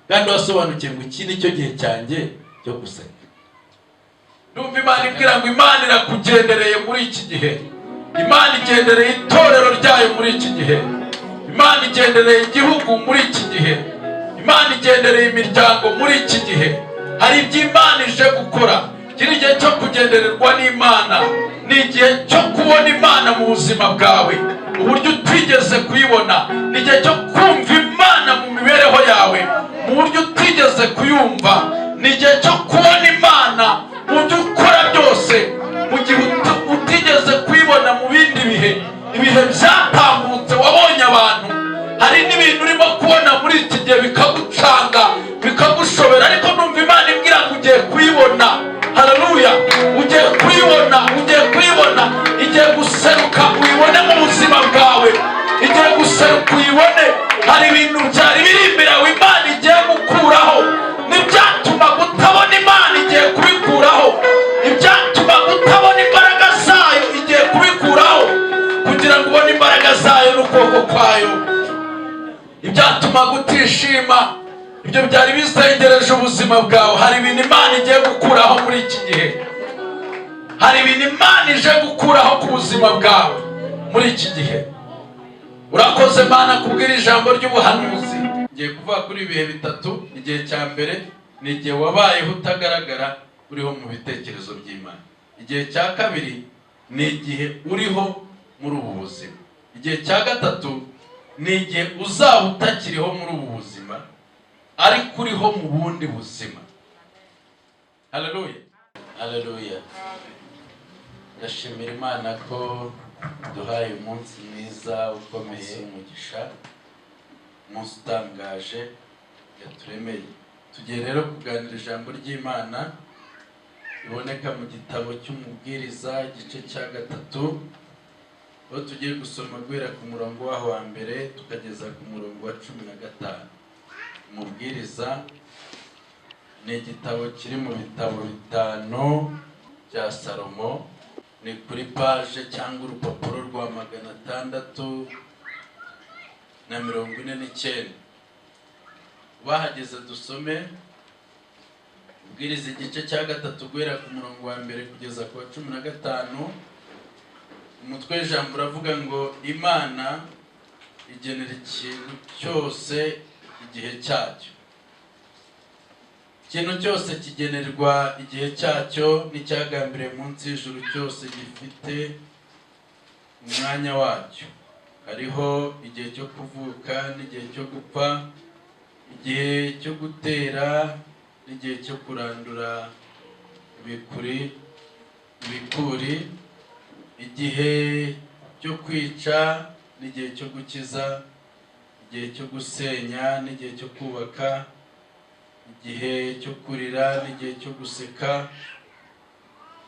Kandi wasobanukiwe ngo iki ni cyo gihe cyanjye cyo guseka. Ndumva Imana ibwira ngo Imana irakugendereye muri iki gihe. Imana igendereye itorero ryayo muri iki gihe. Imana igendereye igihugu muri iki gihe. Imana igendereye imiryango muri iki gihe. Hari ibyo Imana ije gukora. Iki ni igihe cyo kugendererwa n'Imana, ni igihe cyo kubona Imana mu buzima bwawe uburyo utigeze kuyibona, ni igihe cyo kumva Imana mu mibereho yawe mu buryo utigeze kuyumva, ni igihe cyo kubona Imana mu byo ukora byose mu gihe utigeze kuyibona mu bindi bihe. Ibihe byatambutse wabonye abantu, hari n'ibintu urimo kubona muri iki gihe bikagucanga, bikagushobera, ariko numva Imana imbwira ngo ugiye kuyibona. Haleluya! Ugiye kuyibona, ugiye kuyibona. Igiye guseruka uyibone mu buzima bwawe, igiye guseruka uyibone. Hari ibintu byari biri imbere yawe Imana igiye gukuraho, n'ibyatuma utabona Imana igiye kubikuraho, ibyatuma utabona imbaraga zayo igiye kubikuraho kugira ngo ubone imbaraga zayo n'ukuboko kwayo. Ibyatuma utishima, ibyo byari bizengereje ubuzima bwawe, hari ibintu Imana igiye gukuraho muri iki gihe. Hari ibintu Imana ije gukuraho ku buzima bwawe muri iki gihe. Urakoze Mana kubwira ijambo ry'ubuhanuzi. Ngiye kuvuga kuri ibihe bitatu. Igihe cya mbere ni igihe wabayeho utagaragara, uriho mu bitekerezo by'Imana. Igihe cya kabiri ni igihe uriho muri ubu buzima. Igihe cya gatatu ni igihe uzaba utakiriho muri ubu buzima, ariko uriho mu bundi buzima. Haleluya, haleluya! Ndashimira Imana ko duhaye umunsi mwiza ukomeye, umugisha, umunsi utangaje yaturemeye. Tugiye rero kuganira ijambo ry'Imana riboneka mu gitabo cy'Umubwiriza, igice cya gatatu, aho tugiye gusoma guhera ku murongo waho wa mbere tukageza ku murongo wa 15. Umubwiriza ni igitabo kiri mu bitabo bitanu bya Salomo, ni kuri paje cyangwa urupapuro rwa 649. Bahageze dusome Ubwiriza igice cya gatatu, guhera ku murongo wa mbere kugeza ku wa 15. Umutwe w'ijambo uravuga ngo: "Imana igenera ikintu cyose igihe cyacyo." Ikintu cyose kigenerwa igihe cyacyo, n'icyagambiriwe munsi y'ijuru cyose gifite umwanya wacyo. Hariho igihe cyo kuvuka n'igihe cyo gupfa, igihe cyo gutera n'igihe cyo kurandura ibikuri, igihe cyo kwica n'igihe cyo gukiza, igihe cyo gusenya n'igihe cyo kubaka, igihe cyo kurira n'igihe cyo guseka,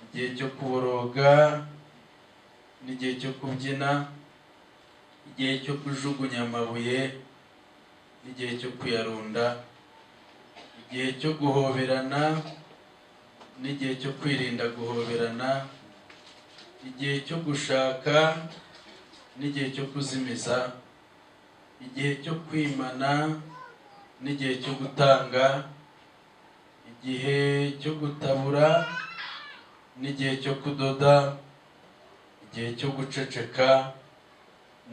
igihe cyo kuboroga n'igihe cyo kubyina, igihe cyo kujugunya amabuye n'igihe cyo kuyarunda, igihe cyo guhoberana n'igihe cyo kwirinda guhoberana, igihe cyo gushaka n'igihe cyo kuzimiza, igihe cyo kwimana n'igihe cyo gutanga, igihe cyo gutabura n'igihe cyo kudoda, igihe cyo guceceka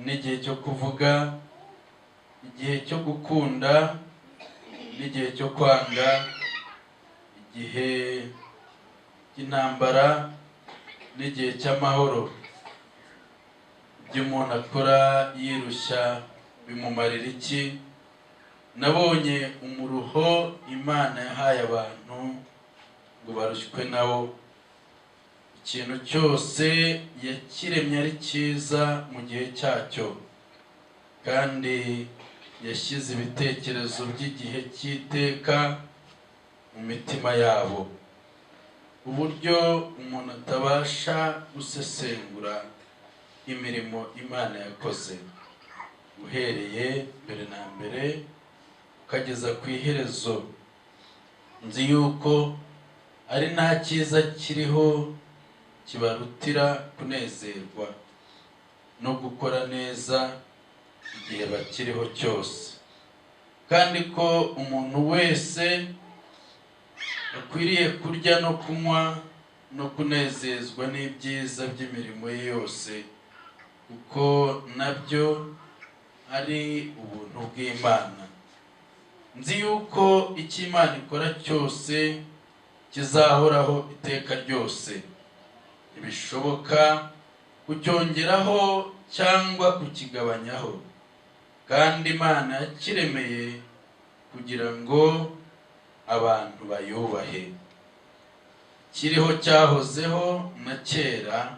n'igihe cyo kuvuga, igihe cyo gukunda n'igihe cyo kwanga, igihe cy'intambara n'igihe cy'amahoro. Ibyo umuntu akora yirushya bimumarira iki? Nabonye umuruho Imana yahaye abantu ngo barushywe nawo. Ikintu cyose yakiremye ari cyiza mu gihe cyacyo, kandi yashyize ibitekerezo by'igihe cy'iteka mu mitima yabo, uburyo umuntu atabasha gusesengura imirimo Imana yakoze uhereye mbere na mbere ukageza ku iherezo. Nzi yuko ari nta cyiza kiriho kibarutira kunezerwa. no gukora neza igihe bakiriho cyose, kandi ko umuntu wese akwiriye kurya no kunywa no kunezezwa n'ibyiza by'imirimo ye yose, kuko nabyo ari ubuntu bw'Imana. Nzi yuko icyo Imana ikora cyose kizahoraho iteka ryose, ntibishoboka kucyongeraho cyangwa kukigabanyaho, kandi Imana yakiremeye kugira ngo abantu bayubahe. Kiriho cyahozeho na kera,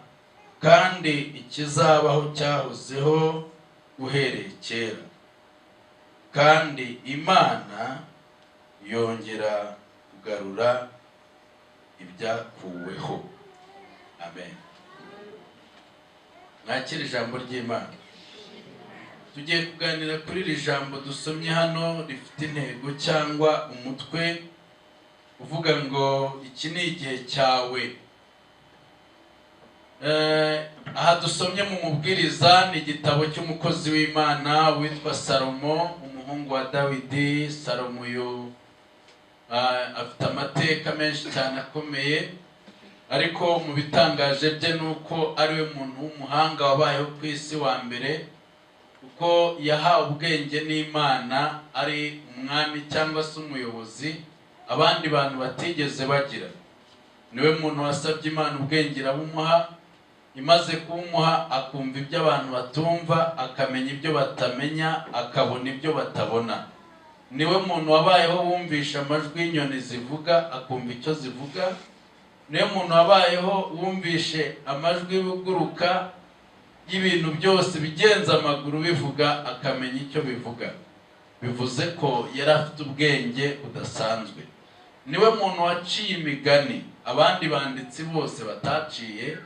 kandi ikizabaho cyahozeho uhereye kera, kandi Imana yongera kugarura ibyakuweho. Amen. Mwakire ijambo ry'Imana. Tugiye kuganira kuri iri jambo dusomye hano, rifite intego cyangwa umutwe uvuga ngo iki ni igihe cyawe. Aha dusomye mu Mubwiriza ni igitabo cy'umukozi w'Imana witwa Salomo, umuhungu wa Dawidi. Salomo uyu afite amateka menshi cyane akomeye, ariko mu bitangaje bye ni uko ari we muntu w'umuhanga wabayeho ku isi wa mbere, kuko yahawe ubwenge n'Imana ari umwami cyangwa se umuyobozi abandi bantu batigeze bagira. Niwe muntu wasabye Imana ubwenge irabumuha, imaze kubumuha akumva ibyo abantu batumva, akamenya ibyo batamenya, akabona ibyo batabona. Niwe muntu wabayeho wumvisha amajwi y'inyoni zivuga, akumva icyo zivuga. Niwe muntu wabayeho wumvishe amajwi y'ibiguruka, y'ibintu byose bigenza amaguru bivuga, akamenya icyo bivuga. Bivuze ko yari afite ubwenge budasanzwe. Niwe muntu waciye imigani abandi banditsi bose bataciye.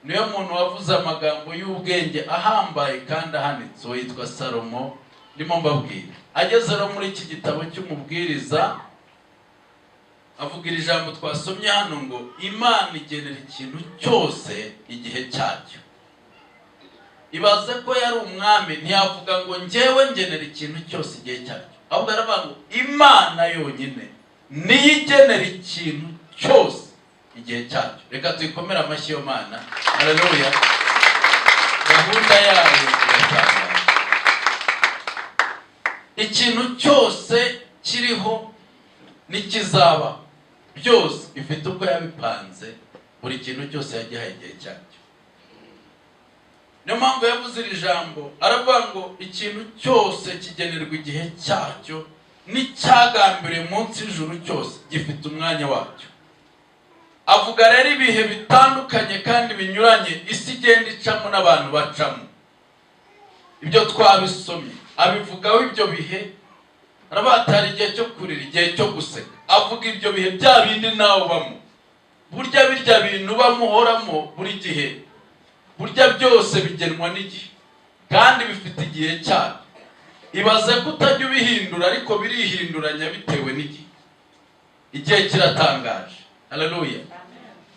Niwe muntu wavuze amagambo y'ubwenge ahambaye kandi ahanitse. Uwo yitwa Salomo ndimo mbabwira. Ageze rero muri iki gitabo cy'Umubwiriza, avuga iri jambo twasomye hano ngo Imana igenera ikintu cyose igihe cyacyo. Ibaze ko yari umwami, ntiyavuga ngo njyewe ngenera ikintu cyose igihe cyacyo, ahubwo aravuga ngo Imana yonyine niyo igenera ikintu cyose igihe cyacyo. Reka tuyikomere amashyi iyo Mana. Haleluya! Gahunda yayo iratangaje. Ikintu cyose kiriho n'ikizaba byose ifite uko yabipanze, buri kintu cyose yagihaye igihe cyacyo. Niyo mpamvu yavuze iri jambo, aravuga ngo ikintu cyose kigenerwa igihe cyacyo, n'icyagambiriwe munsi y'ijuru cyose gifite umwanya wacyo. Avuga rero ibihe bitandukanye kandi binyuranye isi igenda icamo n'abantu bacamo. Ibyo twabisomye, abivugaho ibyo bihe, arabatara igihe cyo kurira, igihe cyo guseka. Avuga ibyo bihe bya bindi nawe ubamo. Burya birya bintu ubamo, uhoramo buri gihe, burya byose bigenwa n'igihe kandi bifite igihe cyabyo. Ibaze ko utajya ubihindura, ariko birihinduranya bitewe n'igihe. Igihe kiratangaje. Haleluya!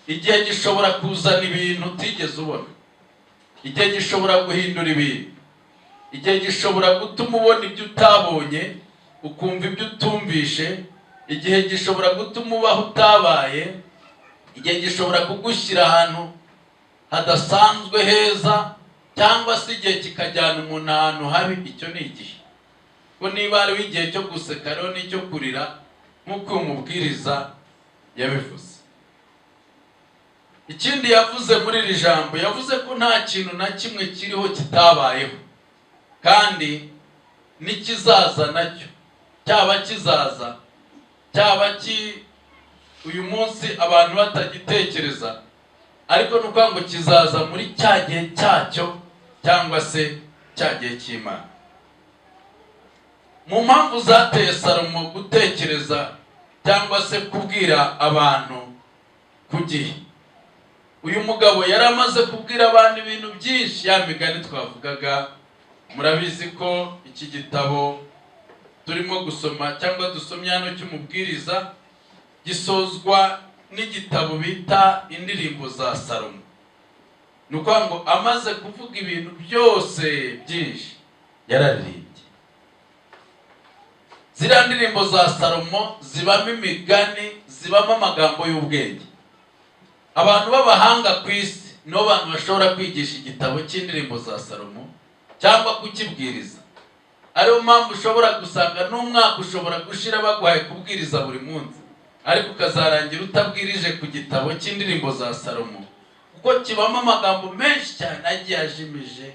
Igihe gishobora kuzana ibintu utigeze ubona. Igihe gishobora guhindura ibintu. Igihe gishobora gutuma ubona ibyo utabonye, ukumva ibyo utumvishe. Igihe gishobora gutuma ubaho utabaye. Igihe gishobora kugushyira ahantu hadasanzwe heza, cyangwa se igihe kikajyana umuntu ahantu habi. Icyo ni igihe. Ko niba hariho igihe cyo guseka, hariho n'icyo kurira, nk'uko uyu mubwiriza yabivuze. Ikindi yavuze muri iri jambo, yavuze ko nta kintu na kimwe kiriho kitabayeho, kandi n'ikizaza nacyo, cyaba kizaza, cyaba ki uyu munsi abantu batagitekereza, ariko ni ukuvuga ngo kizaza muri cya gihe cyacyo, cyangwa se cya gihe cy'Imana. Mu mpamvu zateye Salomo gutekereza cyangwa se kubwira abantu ku gihe, uyu mugabo yari amaze kubwira abantu ibintu byinshi, ya migani twavugaga. Murabizi ko iki gitabo turimo gusoma cyangwa dusomye hano cy'Umubwiriza gisozwa n'igitabo bita Indirimbo za Salomo. Ni ukuvuga ngo amaze kuvuga ibintu byose byinshi, yararirimbye. Ziriya ndirimbo za Salomo zibamo imigani, zibamo amagambo y'ubwenge. Abantu b'abahanga ku isi nibo bantu bashobora kwigisha igitabo cy'Indirimbo za Salomo cyangwa kukibwiriza. Ariyo mpamvu ushobora gusanga n'umwaka ushobora gushira baguhaye kubwiriza buri munsi, ariko ukazarangira utabwirije ku gitabo cy'Indirimbo za Salomo, kuko kibamo amagambo menshi cyane agiye ajimije,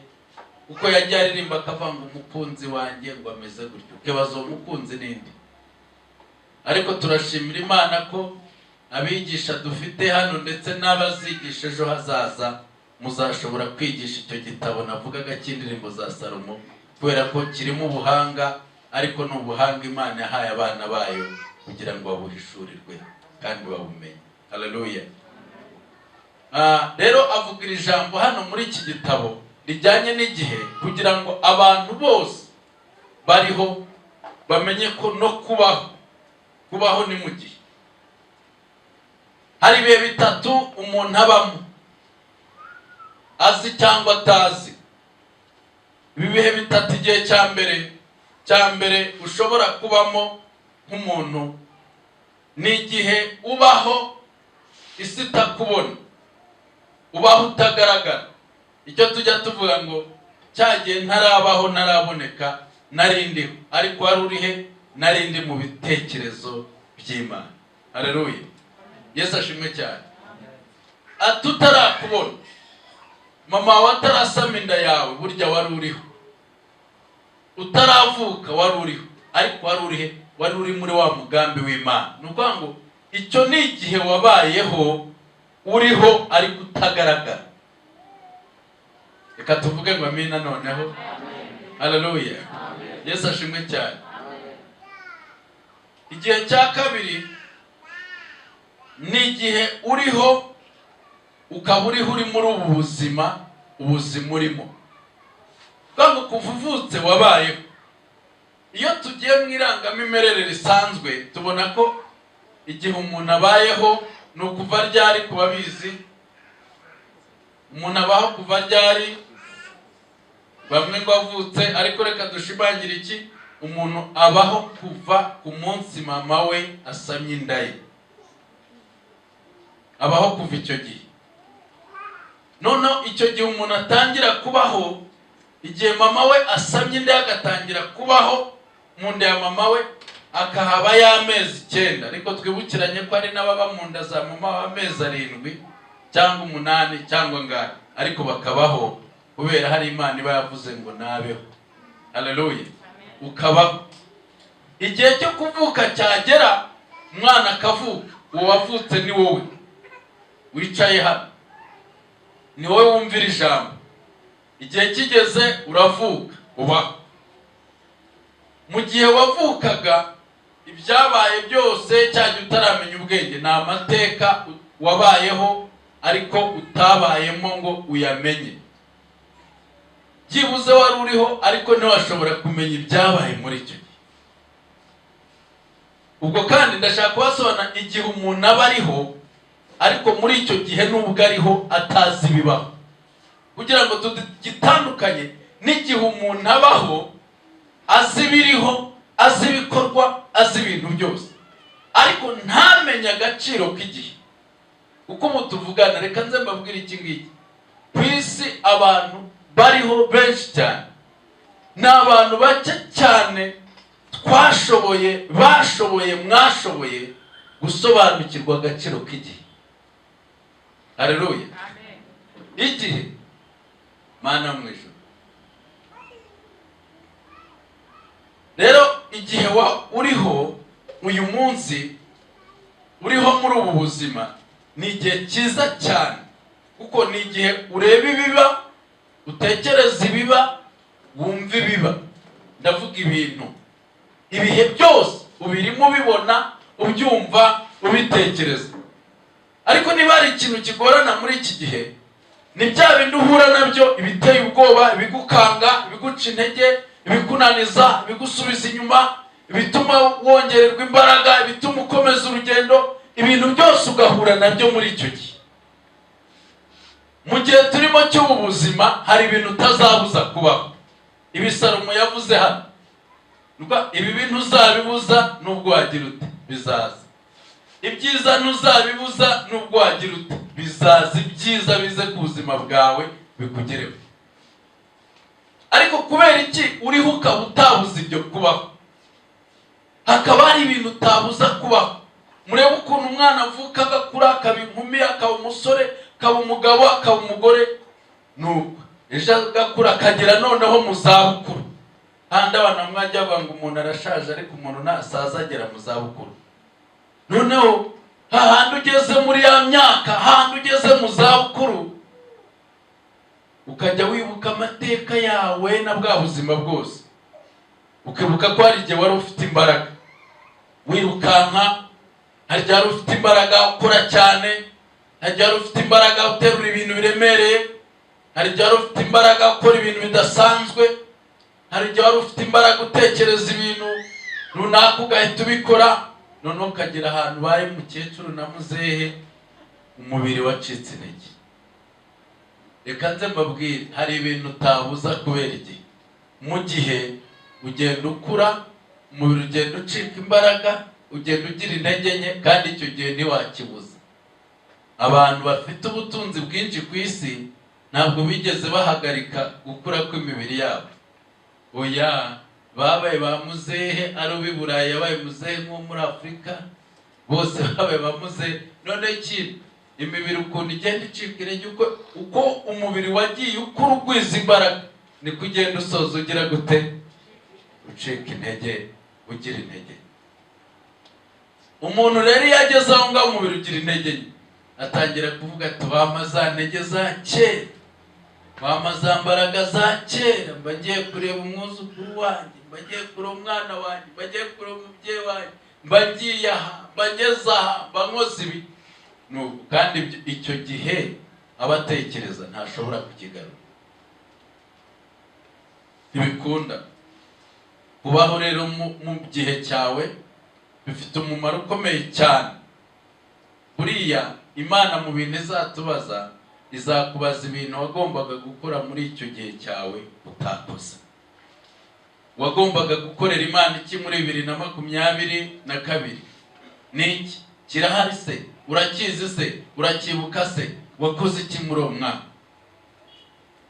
kuko yagiye aririmba akavuga ngo umukunzi wanjye ngo ameze gutyo, ukibaza uwo mukunzi n'indi. Ariko turashimira Imana ko abigisha dufite hano ndetse n'abazigisha ejo hazaza muzashobora kwigisha icyo gitabo navugaga cy'Indirimbo za Salomo, kubera ko kirimo ubuhanga, ariko ni ubuhanga Imana yahaye abana bayo kugira ngo babuhishurirwe kandi babumenye. Haleluya! Rero avuga iri jambo hano muri iki gitabo rijyanye n'igihe, kugira ngo abantu bose bariho bamenye ko no kubaho, kubaho ni mu gihe. Hari ibihe bitatu umuntu abamo, azi cyangwa atazi. Ibi bihe bitatu, igihe cya mbere ushobora kubamo nk'umuntu ni igihe ubaho isi itakubona, ubaho utagaragara. Icyo tujya tuvuga ngo cya gihe ntarabaho, ntaraboneka, nari ndiho. Ariko wari uri he? Nari ndi mu bitekerezo by'Imana. Haleluya! Yesu ashimwe cyane. Tutarakubona, mama wawe atarasama inda yawe, burya wari uriho. Utaravuka wari uriho. Ariko wari uri he? Wari uri muri wa mugambi w'Imana. Ni ukuvuga ngo icyo ni igihe wabayeho uriho ariko utagaragara. Reka tuvuge ngo amina noneho. Haleluya! Yesu ashimwe cyane. Igihe cya kabiri ni igihe uriho, ukaba uriho uri muri ubu buzima, ubuzima urimo. Kuvuga ngo kuva uvutse wabayeho. Iyo tugiye mu irangamimerere risanzwe, tubona ko igihe umuntu abayeho ni ukuva ryari? Ku babizi, umuntu abaho kuva ryari? Bamwe ngo avutse, ariko reka dushimangire iki: umuntu abaho kuva ku munsi mama we asamye inda ye. Abaho kuva icyo gihe. Noneho icyo gihe umuntu atangira kubaho, igihe mama we asamye inda ye, agatangira kubaho mu nda ya mama we, akahaba y'amezi 9. Ariko twibukiranye ko hari n'ababa mu nda za mama w'amezi 7 cyangwa 8 cyangwa angahe, ariko bakabaho kubera hari Imana iba yavuze ngo nabeho. Haleluya! Ukabaho. Igihe cyo kuvuka cyagera, umwana akavuka. Uwo wavutse ni wowe wicaye hano, ni wowe wumvira ijambo. Igihe kigeze uravuka, ubaho. Mu gihe wavukaga, ibyabaye byose cya gihe utaramenya ubwenge ni amateka wabayeho, ariko utabayemo ngo uyamenye. Byibuze wari uriho, ariko ntiwashobora kumenya ibyabaye muri icyo gihe. Ubwo kandi ndashaka kubasobanura igihe umuntu aba ariho, ariko muri icyo gihe nubwo ariho atazi ibibaho, kugira ngo tugitandukanye n'igihe umuntu abaho azi ibiriho, azi ibikorwa, azi ibintu byose, ariko ntamenye agaciro k'igihe. Uko ubu tuvugana, reka nze mbabwire iki ngiki: ku isi abantu bariho benshi cyane, ni abantu bake cyane twashoboye, bashoboye, mwashoboye gusobanukirwa agaciro k'igihe. Haleluya! Igihe, Mana yo mu ijuru. Rero igihe wa uriho uyu munsi, uriho muri ubu buzima, ni igihe cyiza cyane, kuko ni igihe ureba ibiba, utekereza ibiba, wumva ibiba. Ndavuga ibintu, ibihe byose ubirimo, ubibona, ubyumva, ubitekereza. Ariko niba hari ikintu kigorana muri iki gihe, ni bya bindi uhura nabyo, ibiteye ubwoba, ibigukanga, ibiguca intege, ibikunaniza, ibigusubiza inyuma, ibituma wongererwa imbaraga, ibituma ukomeza urugendo, ibintu byose ugahura nabyo muri icyo gihe. Mu gihe turimo cy'ubu buzima, hari ibintu utazabuza kubaho. Ibi Salomo yavuze hano, ibi bintu uzabibuza nubwo wagira ute, bizaza. Ibyiza ntuzabibuza nubwo wagira ute, bizaza. Ibyiza bize ku buzima bwawe, bikugereho. Ariko kubera iki uriho ukaba utabuza ibyo kubaho, hakaba hari ibintu utabuza kubaho? Murebe ukuntu umwana avuka, agakura, akaba inkumi, akaba umusore, akaba umugabo, akaba umugore, nuko ejo agakura, akagera noneho mu zabukuru. Kandi abantu bamwe bajya bavuga ngo umuntu arashaje, ariko umuntu nasaza agera mu zabukuru. Noneho hahandi ugeze muri ya myaka, hahandi ugeze mu zabukuru, ukajya wibuka amateka yawe na bwa buzima bwose, ukibuka ko hari igihe wari ufite imbaraga wirukanka, hari igihe wari ufite imbaraga ukora cyane, hari igihe wari ufite imbaraga uterura ibintu biremereye, hari igihe wari ufite imbaraga ukora ibintu bidasanzwe, hari igihe wari ufite imbaraga utekereza ibintu runaka ugahita ubikora. Noneho ukagera ahantu ubaye umukecuru na muzehe, umubiri wacitse intege. Reka nze mbabwire, hari ibintu utabuza kubera igihe. Mu gihe ugenda ukura, umubiri ugenda ucika imbaraga, ugenda ugira intege nke, kandi icyo gihe ntiwakibuza. Abantu bafite ubutunzi bwinshi ku isi ntabwo bigeze bahagarika gukura kw'imibiri yabo. Oya, babaye ba muzehe. Ari uw'i Burayi yabaye muzehe nko muri Afurika, bose babaye ba muzehe. Noneho ikindi, imibiri ukuntu igenda icika intege, uko umubiri wagiye ukura ugwiza imbaraga, niko ugenda usoza ugira gute? Ucika intege, ugira intege. Umuntu rero iyo ageze aho ngaho umubiri ugira intege nke, atangira kuvuga ati: "Wampa za ntege za kera, wampa za mbaraga za kera, mba ngiye kureba umwuzukuru wanjye, mba ngiye kureba umwana wanjye, mba ngiye kureba umubyeyi wanjye, mba ngiye aha, mba ngeze aha, mba nkoze ibi." Nuko kandi icyo gihe aba atekereza ntashobora kukigarura, ntibikunda kubaho. Rero mu gihe cyawe bifite umumaro ukomeye cyane. Buriya Imana mu bintu izatubaza, izakubaza ibintu wagombaga gukora muri icyo gihe cyawe utakoze. Wagombaga gukorera Imana iki muri 2022? Ni iki kirahari se? Urakizi se? Uracyibuka se? Wakoze iki muri uwo mwaka?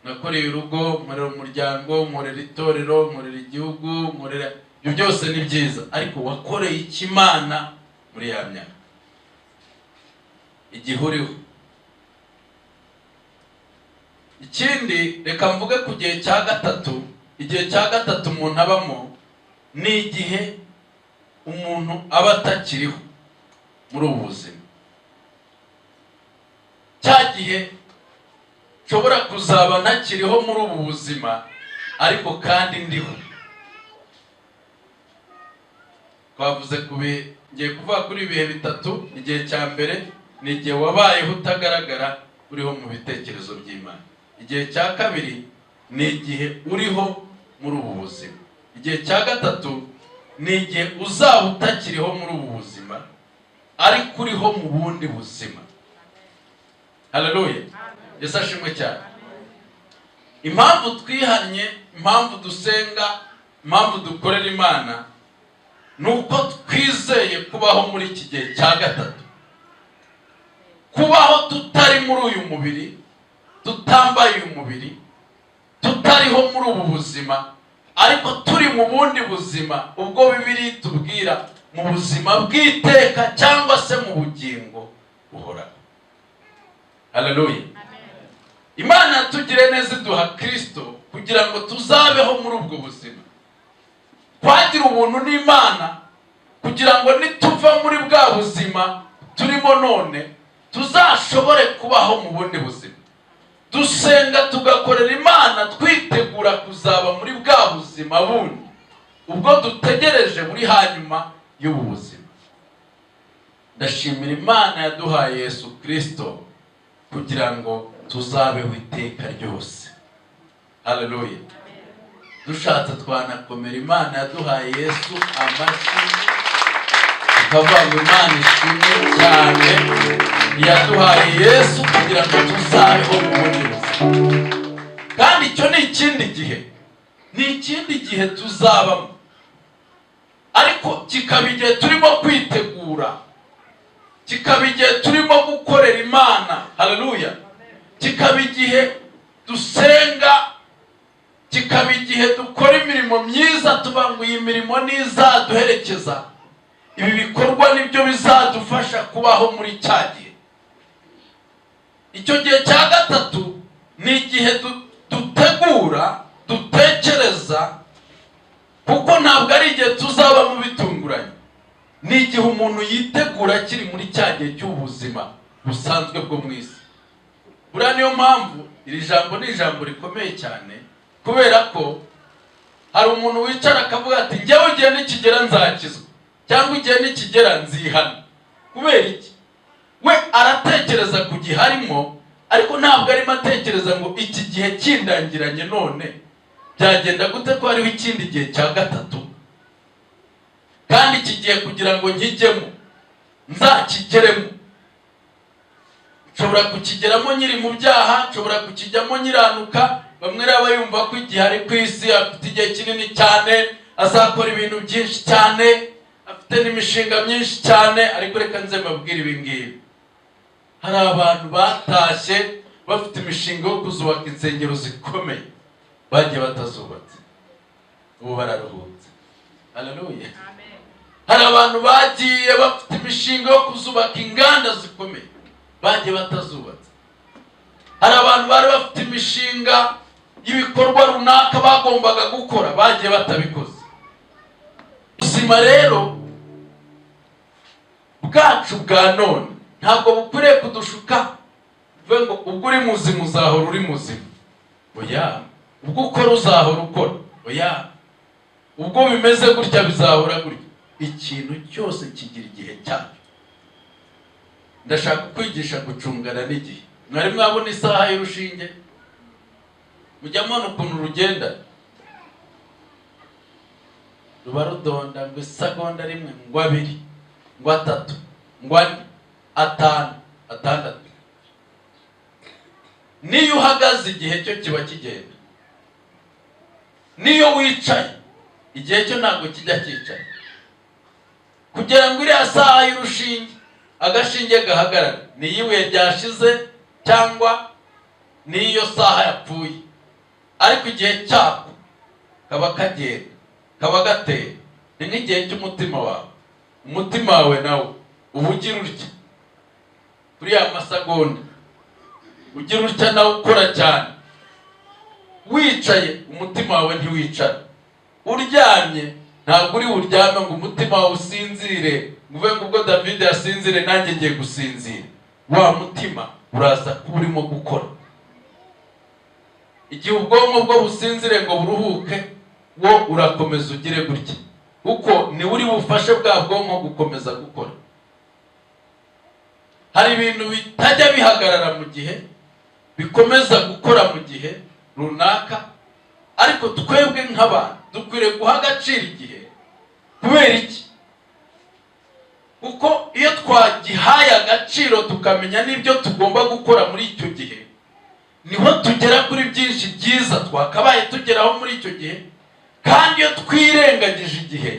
Nakoreye urugo, nkorera umuryango, nkorera itorero, nkorera igihugu, nkorera ibyo byose ni byiza, ariko wakoreye iki Imana muri ya myaka, igihe uriho? Ikindi, reka mvuge ku gihe cya gatatu. Igihe cya gatatu umuntu abamo ni igihe umuntu aba atakiriho muri ubu buzima, cya gihe nshobora kuzaba ntakiriho muri ubu buzima, ariko kandi ndiho. Twavuze ku bihe, ngiye kuvuga kuri ibihe bitatu. Igihe cya mbere ni igihe wabayeho utagaragara, uriho mu bitekerezo by'Imana. Igihe cya kabiri ni igihe uriho muri ubu buzima. Igihe cya gatatu ni igihe uzaba utakiriho muri ubu buzima, ariko uriho mu bundi buzima. Haleluya, Yesu ashimwe cyane. Impamvu twihannye, impamvu dusenga, impamvu dukorera Imana, ni uko twizeye kubaho muri iki gihe cya gatatu, kubaho tutari muri uyu mubiri, tutambaye uyu mubiri, tutariho muri ubu buzima, ariko turi mu bundi buzima, ubwo Bibiliya itubwira mu buzima bw'iteka cyangwa se mu bugingo buhoraho. Haleluya. Imana yatugiriye neza iduha Kirisito kugira ngo tuzabeho muri ubwo buzima. Twagira ubuntu n'Imana kugira ngo nituva muri bwa buzima turimo none, tuzashobore kubaho mu bundi buzima. Dusenga, tugakorera Imana twitegura kuzaba muri bwa buzima bundi, ubwo dutegereje buri hanyuma y'ubu buzima. Ndashimira Imana yaduhaye Yesu Kirisito kugira ngo tuzabeho iteka ryose. Haleluya. Dushatse twanakomera Imana yaduhaye Yesu amashyi. Ukavuga ngo Imana ishimwe cyane yaduhaye Yesu kugira ngo tuzabeho mu bundi buzima. Kandi icyo ni ikindi gihe, ni ikindi gihe tuzabamo, ariko kikaba igihe turimo kwitegura, kikaba igihe turimo gukorera Imana. Haleluya! Kikaba igihe dusenga, kikaba igihe dukora imirimo myiza, tuvuga ngo iyi mirimo nizaduherekeza, ibi bikorwa nibyo bizadufasha kubaho muri cya gihe. Icyo gihe cya gatatu ni igihe dutegura, dutekereza, kuko ntabwo ari igihe tuzabamo bitunguranye. Ni igihe umuntu yitegura akiri muri cya gihe cy'ubuzima busanzwe bwo mu isi. Buriya niyo mpamvu iri jambo ni ijambo rikomeye cyane, kubera ko hari umuntu wicara akavuga ati: "Njyewe igihe nikigera nzakizwa," cyangwa "Igihe nikigera nzihana." Kubera iki? We aratekereza ku gihe arimo, ariko ntabwo arimo atekereza ngo iki gihe kindangiranye none byagenda gute, ko hariho ikindi gihe cya gatatu, kandi iki gihe kugira ngo nkijyemo, nzakigeremo, nshobora kukigeramo nkiri mu byaha, nshobora kukijyamo nkiranuka. Bamwe rero yumva ko igihe ari ku isi afite igihe kinini cyane, azakora ibintu byinshi cyane, afite n'imishinga myinshi cyane. Ariko reka nze mbabwire ibi ngibi: hari abantu batashye bafite imishinga yo kuzubaka insengero zikomeye, bagiye batazubatse, ubu bararuhutse. Haleluya! Hari abantu bagiye bafite imishinga yo kuzubaka inganda zikomeye, bagiye batazubatse. Hari abantu bari bafite imishinga y'ibikorwa runaka bagombaga gukora, bagiye batabikoze. Ubuzima rero bwacu bwa none ntabwo bukwiriye kudushuka, uvuge ngo ubwo uri muzima uzahora uri muzima. Oya. Ubwo ukora uzahora ukora. Oya. Ubwo bimeze gutya bizahora gutya. Ikintu cyose kigira igihe cyacyo. Ndashaka kwigisha gucungana n'igihe. Mwari mwabona isaha y'urushinge? Mujya mubona ukuntu rugenda, ruba rudonda ngo isegonda rimwe, ngo abiri, ngo atatu, ngo ane, atanu, atandatu. Niyo uhagaze igihe cyo kiba kigenda, niyo wicaye igihe cyo ntabwo kijya cyicara. Kugira ngo iriya saha y'urushinge, agashinge gahagarare, ni iyo ibuye ryashize cyangwa n'iyo saha yapfuye, ariko igihe cyako kaba kagenda, kaba gatera. Ni nk'igihe cy'umutima wawe. Umutima wawe nawo uba ugira utya kuri ya masegonda, ugira utya nawe ukora cyane. Wicaye umutima wawe ntiwicara, uryamye ntabwo uri buryame ngo umutima wawe usinzire, ngo uvuge ngo ubwo David yasinzire nanjye ngiye gusinzira. Wa mutima uraza kuba urimo gukora. Igihe ubwonko bwo businzire ngo buruhuke, wo urakomeza ugire gutya, kuko niwe uri bufashe bwa bwonko gukomeza gukora. Hari ibintu bitajya bihagarara mu gihe, bikomeza gukora mu gihe runaka. Ariko twebwe nk'abantu dukwiriye guha agaciro igihe. Kubera iki? Kuko iyo twagihaye agaciro, tukamenya n'ibyo tugomba gukora muri icyo gihe, niho tugera kuri byinshi byiza twakabaye tugeraho muri icyo gihe. Kandi iyo twirengagije igihe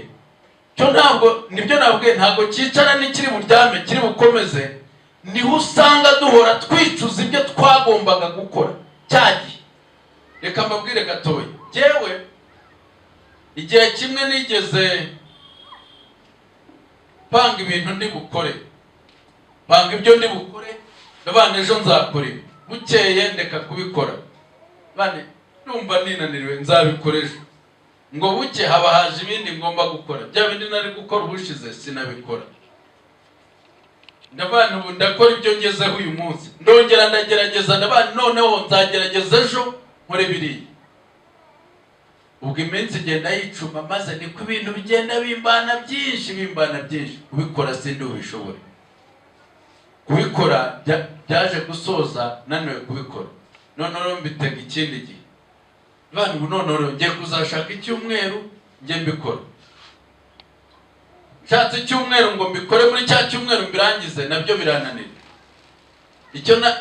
cyo, ntabwo nibyo nabwiye, ntabwo cyicara, n'ikiri buryame kiri bukomeze. Niho usanga duhora twicuza ibyo twagombaga gukora cya gihe. Reka mbabwire gatoya. Jyewe igihe kimwe nigeze panga ibintu ndi bukore, panga ibyo ndi bukore, ndabana ejo nzakora ibi. Bukeye ndeka kubikora, bane numva ninaniriwe, nzabikora ejo. Ngo buke haba haje ibindi ngomba gukora, bya bindi nari gukora ubushize sinabikora. Ndabana ubu ndakora ibyo ngezeho uyu munsi. Ndongera ndagerageza, ndabana noneho nzagerageza ejo nkore biriya. Ubwo iminsi igenda yicuma, maze niko ibintu bigenda bimbana byinshi, bimbana byinshi, kubikora sindi bubishobore kubikora. Byaje gusoza naniwe kubikora. Noneho mbitega ikindi gihe. Bana ubu noneho ngiye kuzashaka icyumweru njye mbikora. Nshaka icyumweru, Nshatse icyumweru ngo mbikore muri cya cyumweru mbirangize, nabyo birananira.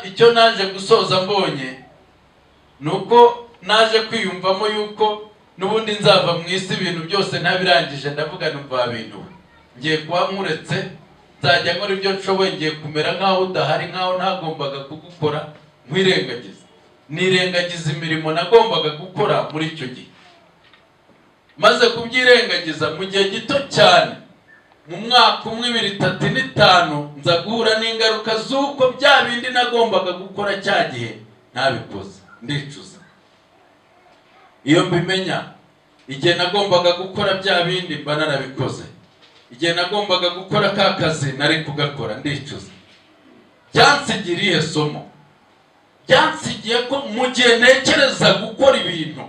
Icyo naje gusoza mbonye ni uko naje kwiyumvamo yuko n'ubundi nzava mu isi ibintu byose ntabirangije. Ndavuga, numva bintu ngiye kuba nkuretse, nzajya nkora ibyo nshoboye, ngiye kumera nk'aho udahari, nk'aho ntagombaga kugukora, nkwirengagiza, nirengagiza imirimo nagombaga gukora muri icyo gihe. Maze kubyirengagiza, mu gihe gito cyane, mu mwaka umwe, 2, 3 n'5, nza guhura n'ingaruka z'uko bya bindi nagombaga gukora cya gihe ntabikoze, ndicuza. Iyo mbimenya, igihe nagombaga gukora bya bindi mba narabikoze, igihe nagombaga gukora ka kazi nari kugakora. Ndicuza. Byansigiye irihe somo? Byansigiye ko mu gihe ntekereza gukora ibintu,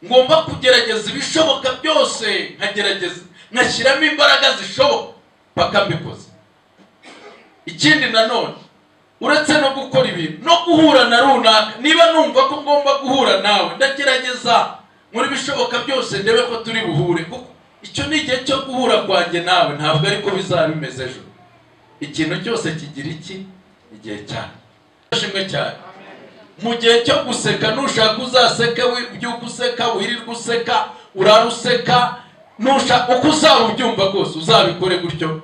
ngomba kugerageza ibishoboka byose, nkagerageza nkashyiramo imbaraga zishoboka paka mbikoze. Ikindi nanone, uretse no gukora ibintu, no guhura na runaka, niba numva ko ngomba guhura nawe, ndagerageza muri bishoboka byose ndebe ko turi buhure, kuko icyo ni igihe cyo guhura kwanjye nawe, ntabwo ariko bizaba bimeze ejo. Ikintu cyose kigira iki? Igihe cyane. Shimwe cyane. Mu gihe cyo guseka, nushaka uzaseke, ubyuka useka, wirirwa useka, urara useka, nushaka uko uzaba ubyumva kose uzabikore gutyo,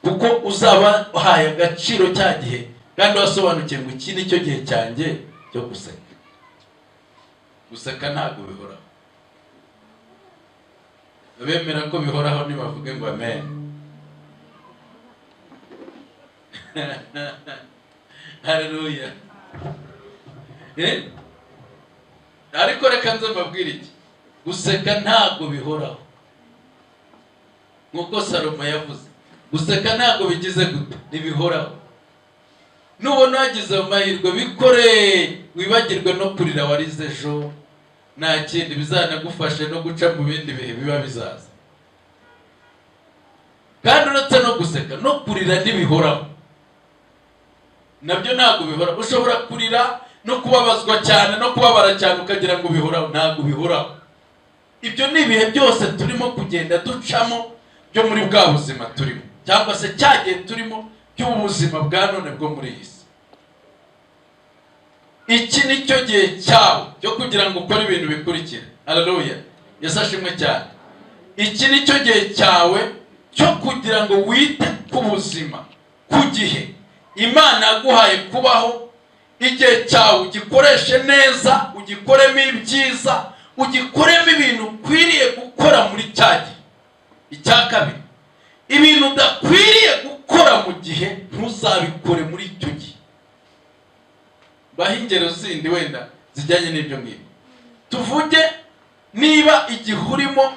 kuko uzaba uhaye agaciro cya gihe kandi wasobanukiwe ngo iki ni cyo gihe cyanjye cyo guseka. Guseka ntabwo bihoraho. Abemera ko bihoraho ntibavuge ngo amen. Haleluya. Ariko reka nze mbabwire iki: guseka ntabwo bihoraho, nk'uko Salomo yavuze. Guseka ntabwo bigize gute? Ntibihoraho. Nubona wagize ayo mahirwe, bikore, wibagirwe no kurira warize ejo. Nta kindi bizanagufashe no guca mu bindi bihe biba bizaza. Kandi uretse no guseka, no kurira ntibihoraho, nabyo ntabwo bihoraho. Ushobora kurira no kubabazwa cyane no kubabara cyane ukagira ngo bihoraho. Ntabwo bihoraho. Ibyo ni ibihe byose turimo kugenda ducamo byo muri bwa buzima turimo, cyangwa se cya gihe turimo cy'ubuzima bwa none bwo muri iyi si. Iki ni cyo gihe cyawe cyo kugira ngo ukore ibintu bikurikira. Haleluya, Yesu ashimwe cyane. Iki ni cyo gihe cyawe cyo kugira ngo wite ku buzima, ku gihe Imana yaguhaye kubaho. Igihe cyawe ugikoreshe neza, ugikoremo ibyiza, ugikoremo ibintu ukwiriye gukora muri cya gihe. Icya kabiri, ibintu udakwiriye gukora mu gihe, ntuzabikore muri icyo gihe. Baha ingero zindi wenda zijyanye n'ibyo ngibyo. Tuvuge niba igihe urimo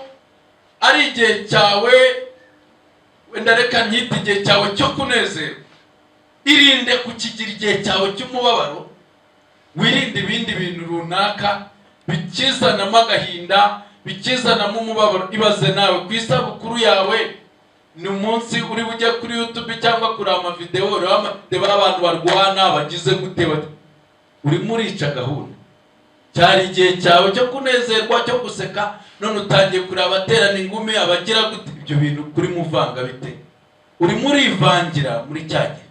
ari igihe cyawe, wenda reka nyite igihe cyawe cyo kunezerwa, irinde kukigira igihe cyawe cy'umubabaro. Wirinde ibindi bintu runaka bikizanamo agahinda, bikizanamo umubabaro. Ibaze nawe, ku isabukuru yawe ni umunsi uri bujye kuri YouTube cyangwa kureba amavidewo, ureba amavidewo y'abantu barwana, bagize gute, urimo urica gahunda. Cyari igihe cyawe cyo kunezerwa, cyo guseka, none utangiye kureba abaterana ingumi, abagira gute. Ibyo bintu kuri muvanga bite? Urimo urivangira muri cya gihe,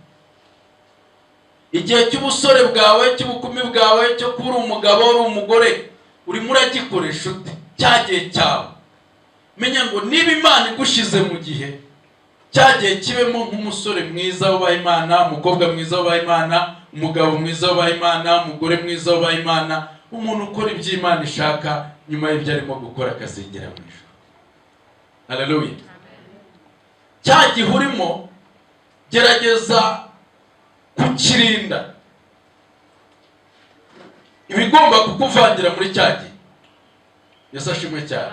igihe cy'ubusore bwawe, cy'ubukumi bwawe, cyo kuba uri umugabo, uri umugore, urimo uragikoresha ute cya gihe cyawe? Menya ngo niba Imana igushyize mu gihe, cya gihe kibemo nk'umusore mwiza wubaha Imana, umukobwa mwiza wubaha Imana, umugabo mwiza wubaha Imana, umugore mwiza wubaha Imana, umuntu ukora ibyo Imana ishaka, nyuma y'ibyo arimo gukora akazigera mu ijuru. Haleluya. Cya gihe urimo, gerageza kukirinda ibigomba kukuvangira muri cya gihe. Yesu ashimwe cyane.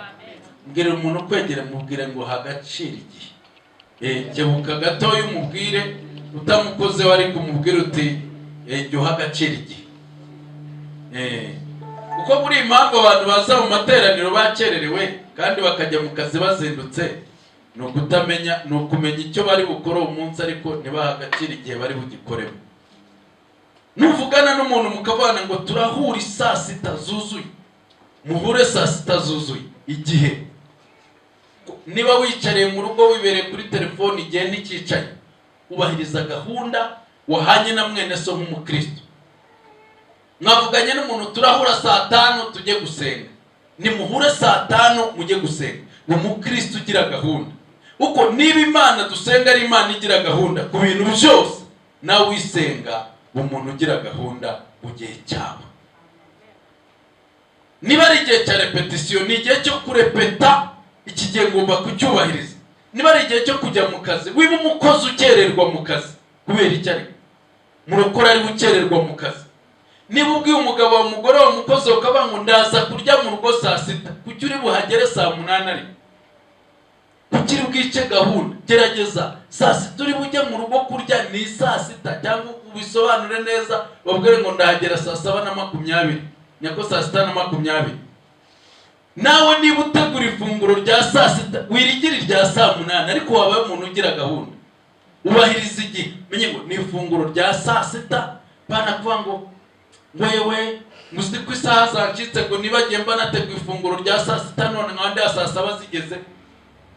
Mbwira umuntu ukwegere, mubwire ngo ha agaciro igihe. Kebuka gatoya umubwire, utamukozeho ariko umubwire uti jya uha agaciro igihe. Kuko muri iyi mpamvu abantu baza mu materaniro bakererewe kandi bakajya mu kazi bazindutse, ni ukutamenya, ni ukumenya icyo bari bukore uwo munsi, ariko ntibahe agaciro igihe bari bugikoremo. Nuvugana n'umuntu mukavana ngo turahura saa sita zuzuye, muhure saa sita zuzuye. Igihe Niba wicariye mu rugo wibereye kuri telefoni, igihe ntikicaye. Ubahiriza gahunda wahanye na mwene so nk'umukristo. Mwavuganye n'umuntu, turahura saa 5 tujye gusenga. Nimuhure saa 5 mujye gusenga. Ni umukristo ugira gahunda, kuko niba Imana dusenga ari Imana igira gahunda ku bintu byose, nawe wisenga umuntu ugira gahunda mu gihe cyawe. Niba ari igihe cya répétition, ni igihe cyo kurepeta, iki gihe ngomba kucyubahiriza. Niba ari igihe cyo kujya mu kazi, wiba umukozi ukererwa mu kazi. Kubera icyo ari murokora ari ukererwa mu kazi? Niba ubwiye umugabo wawe, umugore wawe, umukozi ukavuga ngo ndaza kurya mu rugo saa 6, kuki uri buhagere saa 8? Ariko kuki uri bwice gahunda? Gerageza saa 6 uri bujye mu rugo kurya ni saa 6, cyangwa ubisobanure neza, babwire ngo ndahagera saa 7:20, nyako saa 6:20. Nawe niba utegura ifunguro rya saa 6, wirigira irya saa 8, ariko wabaye umuntu ugira gahunda, ubahiriza igihe. Menye ngo ni ifunguro rya saa 6, bana kuvuga ngo wewe ngo uzi ko isaha zancitse, ngo nibagiye mba nateguye ifunguro rya saa 6, none nkaba ndi saa 7 zigeze.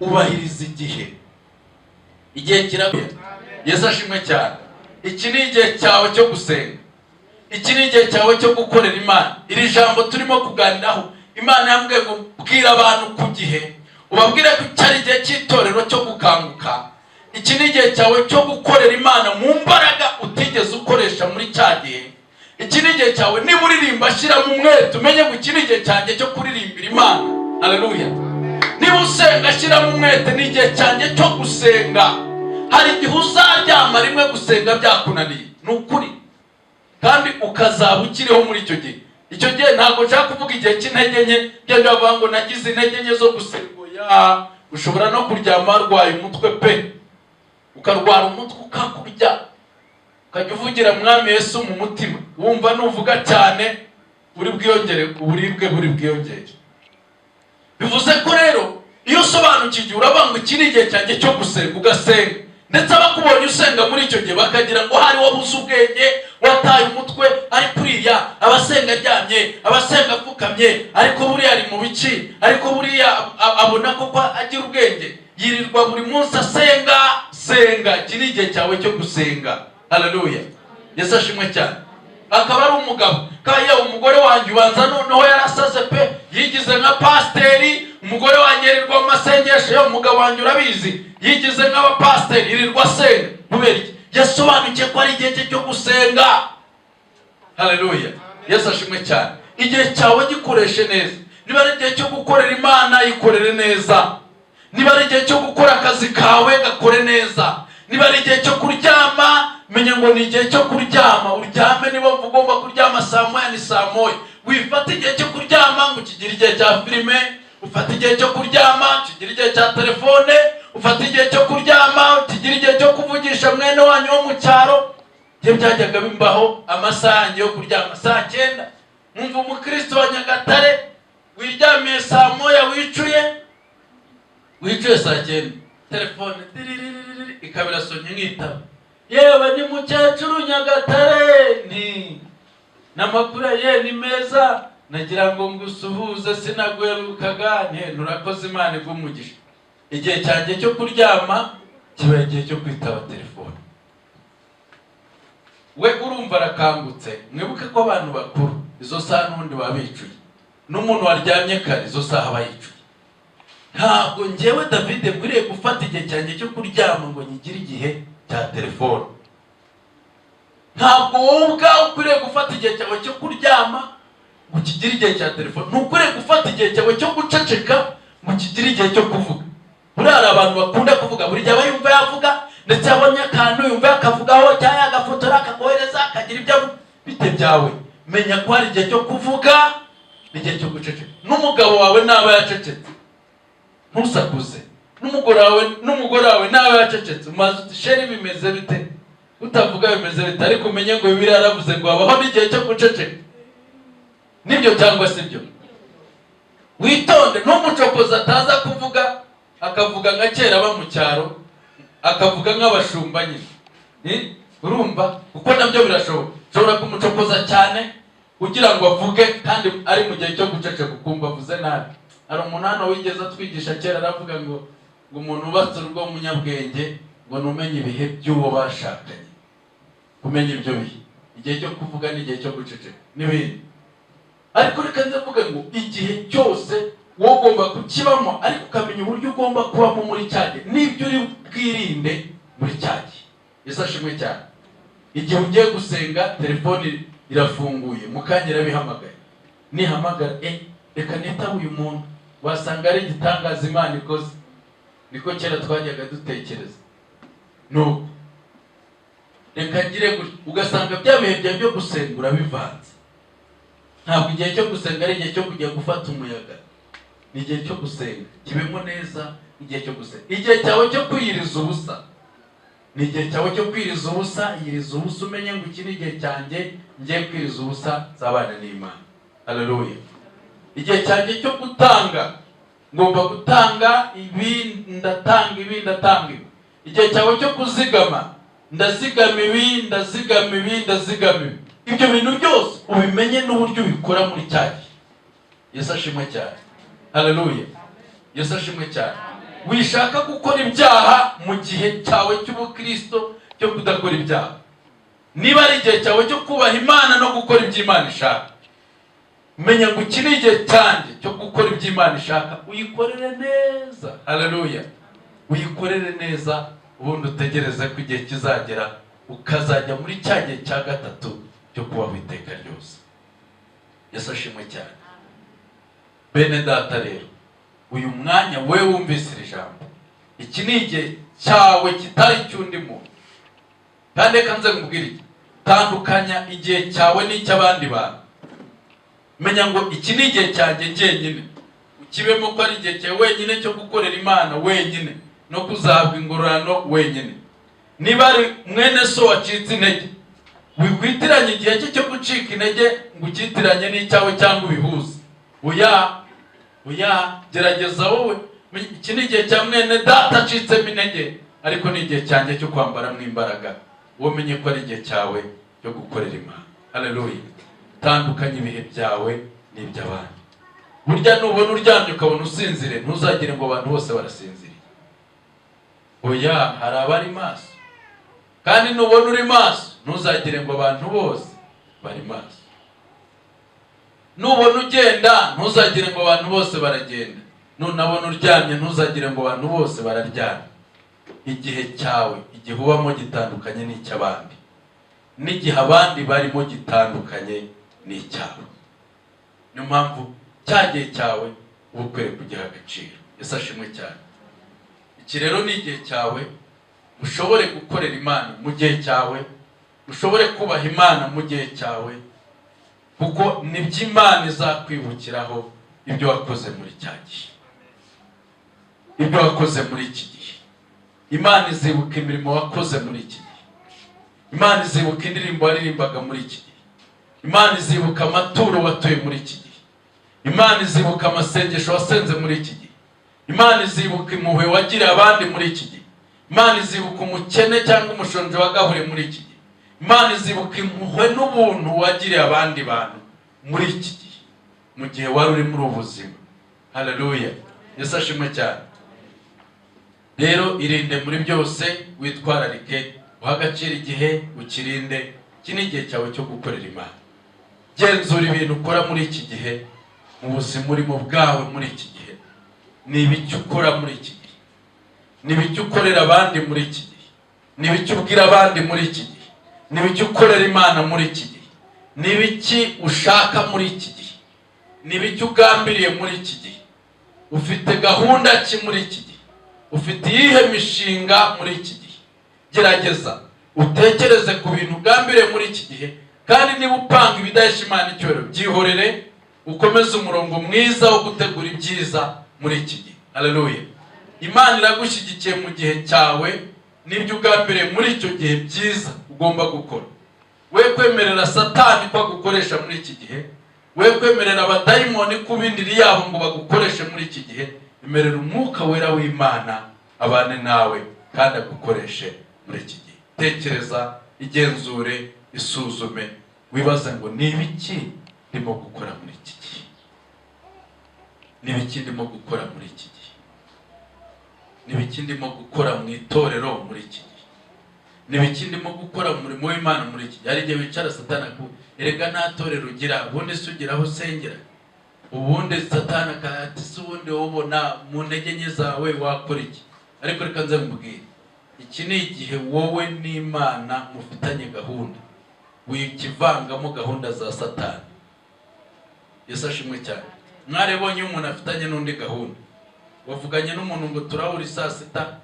Ubahiriza igihe, igihe kiraguye. Yesu ashimwe cyane. Iki ni igihe cyawe cyo gusenga, iki ni igihe cyawe cyo gukorera Imana. Iri jambo turimo kuganiraho, Imana yambwiye ngo bwira abantu ku gihe, ubabwire ko cyari igihe cy'itorero cyo gukanguka. Iki ni igihe cyawe cyo gukorera Imana mu mbaraga utigeze ukoresha muri cya gihe. Iki ni igihe cyawe. Niba uririmba, shyiramo umwete, umenye ngo iki ni igihe cyanjye cyo kuririmbira Imana. Haleluya! Niba usenga, shyiramo umwete, ni igihe cyanjye cyo gusenga. Hari igihe uzaryama rimwe gusenga byakunaniye, ni ukuri, kandi ukazaba ukiriho muri icyo gihe. Icyo gihe ntabwo nshaka kuvuga igihe cy'intege nke, genda bavuga ngo nagize intege nke zo gusenga. Ya, ushobora no kuryama warwaye umutwe pe, ukarwara umutwe ukakurya, ukajya uvugira Mwami Yesu mu mutima, wumva nuvuga cyane buri bwiyongere, uburibwe buri bwiyongere. Bivuze ko rero iyo usobanukiwe igihe, uravuga ngo iki ni igihe cyanjye cyo gusenga, ugasenga. Ndetse abakubonye usenga muri icyo gihe bakagira ngo hari wabuze ubwenge, wataye umutwe, ariko uriya abasenga aryamye, abasenga apfukamye, ariko buriya ari mu biki? Ariko buriya abona koko agira ubwenge, yirirwa buri munsi asenga. Senga, iki ni igihe cyawe cyo gusenga. Haleluya! Yesu ashimwe cyane. Akaba ari umugabo kandi yewe umugore wanjye ubanza noneho yarasaze pe, yigize nka pasiteri. Umugore wanjye yirirwa mu masengesho. Yewe, umugabo wanjye urabizi, yigize nk'abapasiteri, yirirwa asenga. Kubera iki? Yasobanukiwe ko ari igihe cye cyo gusenga. Haleluya! Yesu ashimwe cyane. Igihe cyawe gikoreshe neza. Niba ari igihe cyo gukorera Imana, yikorere neza. Niba ari igihe cyo gukora akazi kawe, gakore neza. Niba ari igihe cyo kuryama, menya ngo ni igihe cyo kuryama, uryame. Niba wumva ugomba kuryama saa 1, ni saa 1. Wifate igihe cyo kuryama ngo ukigire igihe cya filime, ufate igihe cyo kuryama ukigire igihe cya telefone, ufate igihe cyo kuryama ukigire igihe cyo kuvugisha mwene wanyu wo mu cyaro. Ibyo byajyaga bimbaho, amasaha yanjye yo kuryama saa 9, nkumva umukristo wa Nyagatare wiryamiye saa 1, wicuye saa 9, telefone tiriririri ikaba irasonye, nkitaba: "Yewe, ni mukecuru Nyagatare, ni n'amakuru ye ni meza, nagira ngo ngusuhuze, sinaguherukaga." Nti nturakoze, Imana iguhe umugisha. Igihe cyanjye cyo kuryama kiba igihe cyo kwitaba telefone. We urumva arakangutse. Mwibuke ko abantu bakuru izo saha n'ubundi baba bicuye, n'umuntu waryamye kare izo saha aba yicuye. Ntabwo njyewe David nkwiriye gufata igihe cyanjye cyo kuryama ngo nyigire igihe cya telefone. Ntabwo wowe ubwawe ukwiriye gufata igihe cyawe cyo kuryama ngo ukigire igihe cya telefone. Ntukwiriye gufata igihe cyawe cyo guceceka ngo ukigire igihe cyo kuvuga. Buriya hari abantu bakunda kuvuga, buri gihe aba yumva yavuga, ndetse yabonye akantu yumva yakavugaho, cyangwa yagafotora akakohereza, akagira ibyo avuga. Bite byawe? Menya ko hari igihe cyo kuvuga n'igihe cyo guceceka. N'umugabo wawe naba yacecetse, ntusakuze. N'umugore wawe naba yacecetse, umaze uti: "Chéri, bimeze bite? Utavuga, bimeze bite?" Ariko umenye ngo Bibiliya yaravuze ngo habaho n'igihe cyo guceceka. Nibyo cyangwa si byo? Witonde, ntumucokoze ataza kuvuga, akavuga nka kera aba mu cyaro, akavuga nk'abashumba nyine. Urumva kuko nabyo birashoboka, ushobora kumucokoza cyane kugira ngo avuge kandi ari mu gihe cyo guceceka, ukumva avuze nabi. Hari umuntu hano wigeze atwigisha kera, aravuga ngo Ngo umuntu wubatse urugo w'umunyabwenge ngo numenye ibihe by'uwo bashakanye, kumenya ibyo bihe, igihe cyo kuvuga n'igihe cyo guceceka n'ibindi. Ariko reka ndavuga ngo igihe cyose wowe ugomba kukibamo, ariko ukamenya uburyo ugomba kubamo muri cya gihe n'ibyo uri bwirinde muri cya gihe. Yesu ashimwe cyane. Igihe ugiye gusenga, telefoni irafunguye, mu kanya irabihamagaye. Nihamagara, reka nitabe uyu muntu, wasanga ari igitangaza Imana ikoze. Niko kera twajyaga dutekereza. Nuko reka ngire gutya, ugasanga bya bihe byawe byo gusenga urabivanze. Ntabwo igihe cyo gusenga ari igihe cyo kujya gufata umuyaga, ni igihe cyo gusenga. Kibemo neza igihe cyo gusenga. Igihe cyawe cyo kwiyiriza ubusa ni igihe cyawe cyo kwiriza ubusa. Yiriza ubusa, umenye ngo iki ni igihe cyanjye ngiye kwiriza ubusa, nzabana n'Imana. Haleluya. Igihe cyanjye cyo gutanga, ngomba gutanga ibi, ndatanga ibi, ndatanga ibi. Igihe cyawe cyo kuzigama, ndazigama ibi, ndazigama ibi, ndazigama ibi. Ibyo bintu byose ubimenye n'uburyo ubikora muri cya gihe. Yesu ashimwe cyane. Haleluya. Yesu ashimwe cyane. Wishaka gukora ibyaha mu gihe cyawe cy'ubukristo cyo kudakora ibyaha. Niba ari igihe cyawe cyo kubaha Imana no gukora ibyo Imana ishaka, menya ngo iki ni igihe cyanjye cyo gukora ibyo Imana ishaka, uyikorere neza. Haleluya. Uyikorere neza, ubundi utegereze ko igihe kizagera ukazajya muri cya gihe cya gatatu cyo kubaho iteka ryose. Yesu ashimwe cyane. Bene data, rero uyu mwanya we wumvise iri jambo, iki ni igihe cyawe kitari icy'undi muntu. Kandi reka nze nkubwire iki: tandukanya igihe cyawe n'icy'abandi bantu. Menya ngo iki ni igihe cyanjye njyenyine, ukibemo ko ari igihe cyawe wenyine cyo gukorera Imana wenyine no kuzahabwa ingororano wenyine. Niba ari mwene so wacitse intege, wikwitiranya igihe cye cyo gucika intege ngo ucyitiranye n'icyawe cyangwa ubihuze. Oya, oya, gerageza wowe. Iki ni igihe cya mwene data acitsemo intege, ariko ni igihe cyanjye cyo kwambaramo imbaraga. Wowe umenye ko ari igihe cyawe cyo gukorera Imana. Haleluya. Tandukanya ibihe byawe n'iby'abandi. Burya nubona uryamye ukabona usinzire, ntuzagire ngo abantu bose barasinziriye. Oya, hari abari maso. Kandi nubona uri maso, ntuzagire ngo abantu bose bari maso. Nubona ugenda, ntuzagire ngo abantu bose baragenda. Nunabona uryamye, ntuzagire ngo abantu bose bararyamye. Igihe cyawe, igihe ubamo gitandukanye n'icy'abandi, n'igihe abandi barimo gitandukanye n'icyawe. Niyo mpamvu cya gihe cyawe uba ukwiye kugiha agaciro. Yesu ashimwe cyane. Iki rero ni igihe cyawe, ushobore gukorera Imana mu gihe cyawe, ushobore kubaha Imana mu gihe cyawe, kuko nibyo Imana izakwibukiraho, ibyo wakoze muri cya gihe, ibyo wakoze muri iki gihe. Imana izibuka imirimo wakoze muri iki gihe. Imana izibuka indirimbo waririmbaga muri iki gihe. Imana izibuka amaturo watuye muri iki gihe. Imana izibuka amasengesho wasenze muri iki gihe. Imana izibuka impuhwe wagiriye abandi muri iki gihe. Imana izibuka umukene cyangwa umushonji wagahuriye muri iki gihe. Imana izibuka impuhwe n'ubuntu wagiriye abandi bantu muri iki gihe, mu gihe wari uri muri ubu buzima. Haleluya. Yesu ashimwe cyane. Rero irinde muri byose, witwararike, uha agaciro igihe, ukirinde. Iki ni igihe cyawe cyo gukorera Imana. Genzura ibintu ukora muri iki gihe, mu buzima urimo bwawe muri iki gihe. Ni ibiki ukora muri iki gihe? Ni ibiki ukorera abandi muri iki gihe? Ni ibiki ubwira abandi muri iki gihe? Ni ibiki ukorera Imana muri iki gihe? Ni ibiki ushaka muri iki gihe? Ni ibiki ugambiriye muri iki gihe? Ufite gahunda ki muri iki gihe? Ufite iyihe mishinga muri iki gihe? Gerageza utekereze ku bintu ugambiriye muri iki gihe. Kandi niba upanga ibidahesha Imana icyubahiro, byihorere, ukomeze umurongo mwiza wo gutegura ibyiza muri iki gihe. Haleluya. Imana iragushyigikiye mu gihe cyawe n'ibyo ugambiriye muri icyo gihe byiza ugomba gukora. We kwemerera Satani ko agukoresha muri iki gihe, we kwemerera abadayimoni kuba indiri yabo ngo bagukoreshe muri iki gihe. Emerera Umwuka Wera w'Imana abane nawe kandi agukoreshe muri iki gihe. Tekereza, igenzure, isuzume, wibaze ngo ni ibiki ndimo gukora muri iki gihe? Ni ibiki ndimo gukora muri iki gihe? N'ibiki ndimo gukora mu itorero muri iki gihe? N'ibiki ndimo gukora mu murimo w'Imana muri iki gihe? Hari igihe wicara Satani aku erega nta torero ugira, ubundi se ugira aho usengera? Ubundi Satani akati se ubundi wowe ubona mu ntege nke zawe wakora iki? Ariko reka nze nkubwire, iki ni igihe wowe n'Imana mufitanye gahunda, wikivangamo gahunda za Satani. Yesu ashimwe cyane. Mwarebonye iyo umuntu afitanye n'undi gahunda, wavuganye n'umuntu ngo turahura saa sita,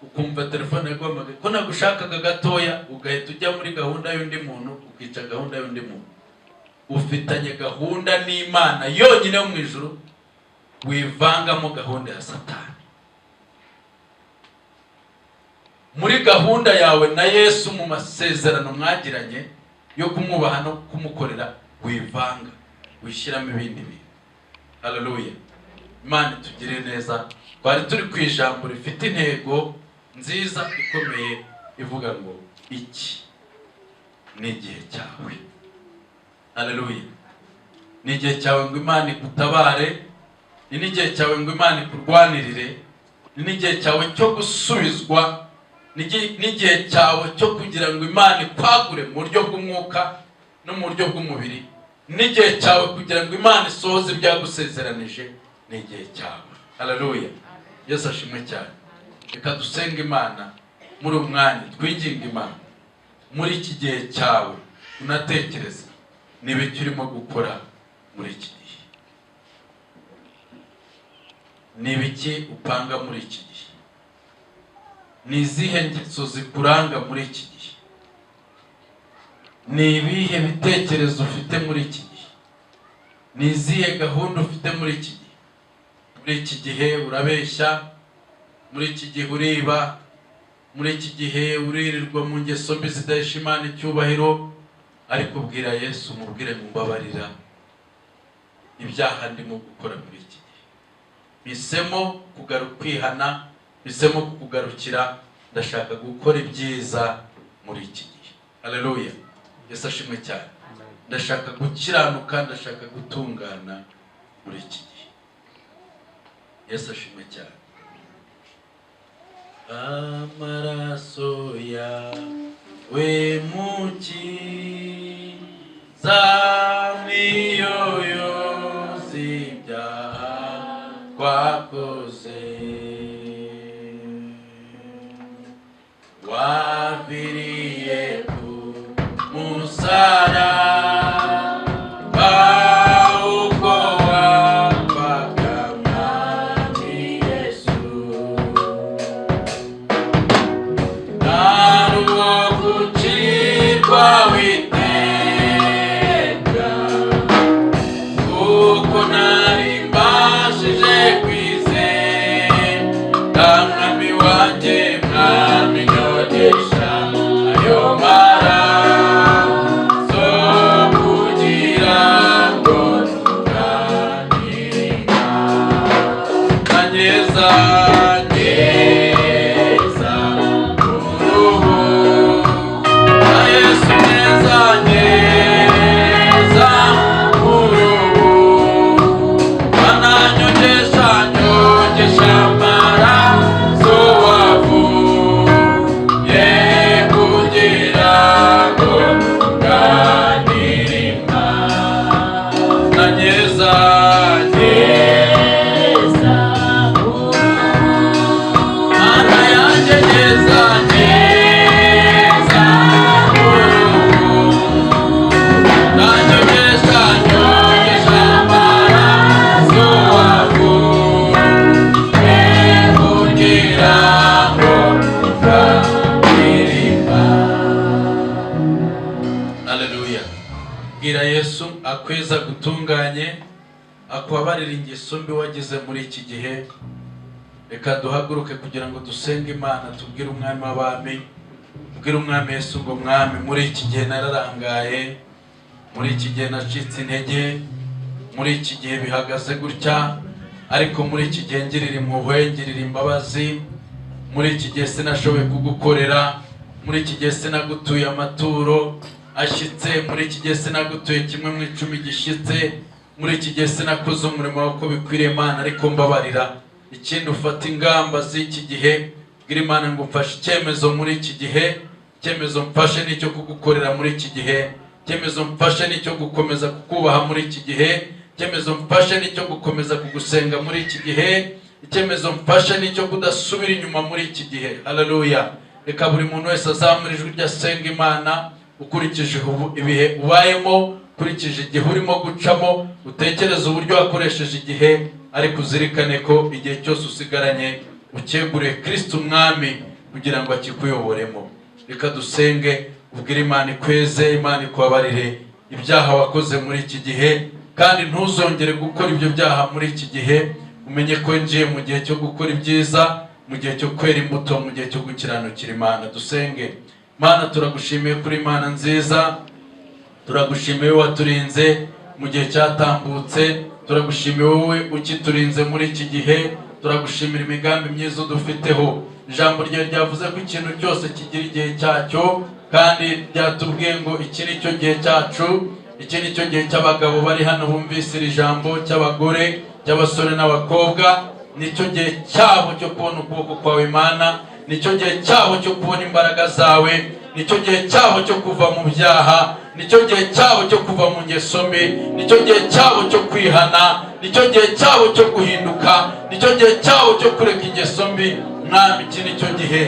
ukumva telefone yaguhamagaye ko nagushakaga gatoya, ugahita ujya muri gahunda y'undi muntu, ukica gahunda y'undi muntu. Ufitanye gahunda n'Imana yonyine yo mu ijuru, wivangamo gahunda ya Satani. Muri gahunda yawe na Yesu, mu masezerano mwagiranye yo kumwubaha no kumukorera, wivanga wishyiramo ibindi bintu. Haleluya! Imana itugire neza. Twari turi ku ijambo rifite intego nziza ikomeye ivuga ngo iki ni igihe cyawe. Haleluya! Ni igihe cyawe ngo Imana igutabare, ni n'igihe cyawe ngo Imana ikurwanirire, ni n'igihe cyawe cyo gusubizwa, n'igihe cyawe cyo kugira ngo Imana ikwagure mu buryo bw'umwuka no mu buryo bw'umubiri, n'igihe cyawe kugira ngo Imana isohoze ibyagusezeranije. Ni igihe cyawe. Haleluya! Yesu ashimwe cyane. Reka dusenge Imana muri uyu mwanya, twinginge Imana muri iki gihe cyawe. Unatekereza n'ibiki urimo gukora muri iki gihe? Ni ibiki upanga muri iki gihe? Ni izihe ngeso zikuranga muri iki gihe? Ni ibihe bitekerezo ufite muri iki gihe? Ni izihe gahunda ufite muri iki gihe? Muri iki gihe urabeshya, muri iki gihe uriba, muri iki gihe uririrwa mu ngeso mbi zidahesha Imana icyubahiro. Ariko bwira Yesu, umubwire ngo mbabarira ibyaha ndimo gukora muri iki gihe, mpisemo kwihana, mpisemo kukugarukira, ndashaka gukora ibyiza muri iki gihe. Haleluya! Yesu ashimwe cyane. Ndashaka gukiranuka, ndashaka gutungana muri iki gihe. Yesu ashimwe cyane. Amaraso yawe Mukiza niyo yoza ibyaha twakoze, waviriye ku musaraba ubwo wapfaga, Mwami Yesu, nta n'uwo gucirwa witeka, kuko nari mbashije kwizera Mwami wanjye, Mwami nyogesha ayo maraso kugira ngo ntunganire. Anyeza, nyeza uruhu na Yesu, neza, neza uruhu, ananyogesha, nyogesha amaraso wavuye kugira ngo nganire Imana. Nyeza, nyeza Mana yanjye, nyeza, nyeza uruhu, nanyogesha, nyogesha amaraso wavuye kugira ngo nganire Imana. Haleluya! Bwira Yesu akweza gutunganye, akubabarira ingeso mbi wagize muri iki gihe. Reka duhaguruke kugira ngo dusenge Imana, tubwire Umwami w'abami, tubwire Umwami Yesu ngo Mwami, muri iki gihe nararangaye, muri iki gihe nacitse intege, muri iki gihe bihagaze gutya, ariko muri iki gihe ngirira impuhwe, ngirira imbabazi. Muri iki gihe sinashoboye kugukorera, muri iki gihe sinagutuye amaturo ashyitse, muri iki gihe sinagutuye kimwe mu icumi gishyitse, muri iki gihe sinakoze umurimo wawe uko bikwiriye, Mana, ariko mbabarira. Ikindi, ufate ingamba z'iki gihe. Bwira Imana ngo: "Mfashe icyemezo muri iki gihe. Icyemezo mfashe ni icyo kugukorera muri iki gihe. Icyemezo mfashe ni icyo gukomeza kukubaha muri iki gihe. Icyemezo mfashe ni icyo gukomeza kugusenga muri iki gihe. Icyemezo mfashe ni icyo kudasubira inyuma muri iki gihe." Haleluya! Reka buri muntu wese azamura ijwi rye asenga Imana, ukurikije ibihe ubayemo, ukurikije igihe urimo gucamo. Utekereze uburyo wakoresheje igihe, ariko uzirikane ko igihe cyose usigaranye ukeguriye Kristo Umwami kugira ngo akikuyoboremo. Reka dusenge, ubwire Imana ikweze, Imana ikubabarire ibyaha wakoze muri iki gihe, kandi ntuzongere gukora ibyo byaha muri iki gihe. Umenye ko winjiye mu gihe cyo gukora ibyiza, mu gihe cyo kwera imbuto, mu gihe cyo gukiranukira Imana. Dusenge. Mana, turagushimiye kuri Imana nziza. Turagushimiye wowe waturinze mu gihe cyatambutse. Turagushimiye wowe ukiturinze muri iki gihe. Turagushimira imigambi myiza udufiteho. Ijambo ryawe ryavuze ko ikintu cyose kigira igihe cyacyo, kandi ryatubwiye ngo iki ni cyo gihe cyacu. Iki ni cyo gihe cy'abagabo bari hano bumvise iri jambo, cy'abagore, cy'abasore n'abakobwa. Nicyo gihe cyabo cyo kubona ukuboko kwawe, Imana. Nicyo gihe cyabo cyo kubona imbaraga zawe. Nicyo gihe cyabo cyo kuva mu byaha. Nicyo gihe cyabo cyo kuva mu ngeso mbi. Nicyo gihe cyabo cyo kwihana. Nicyo gihe cyabo cyo guhinduka. Nicyo gihe cyabo cyo kureka ingeso mbi. Mwami, iki nicyo gihe.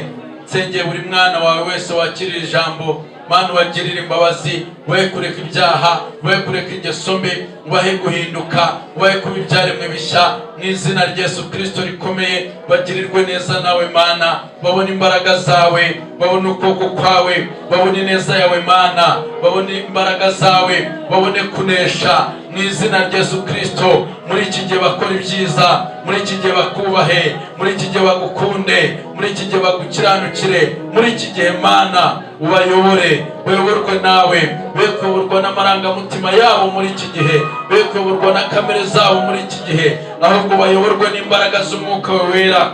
Nsengeye buri mwana wawe wese wakirira ijambo. Mana, ubagirire imbabazi, we kureka ibyaha, we kureka ingeso mbi, ubahe guhinduka, ubahe kuba ibyaremwe bishya mu izina rya Yesu Kirisito rikomeye. Bagirirwe neza nawe, Mana. Babone imbaraga zawe, babone ukuboko kwawe, babone ineza yawe, Mana, babone imbaraga zawe, babone kunesha mu izina rya Yesu Kirisito. Muri iki gihe bakora ibyiza, muri iki gihe bakubahe, muri iki gihe bagukunde, muri iki gihe bagukiranukire. Muri iki gihe, Mana, ubayobore, bayoborwe nawe, be kuyoborwa n'amarangamutima yabo muri iki gihe, be kuyoborwa na kamere zabo muri iki gihe, ahubwo bayoborwe n'imbaraga z'Umwuka Wera.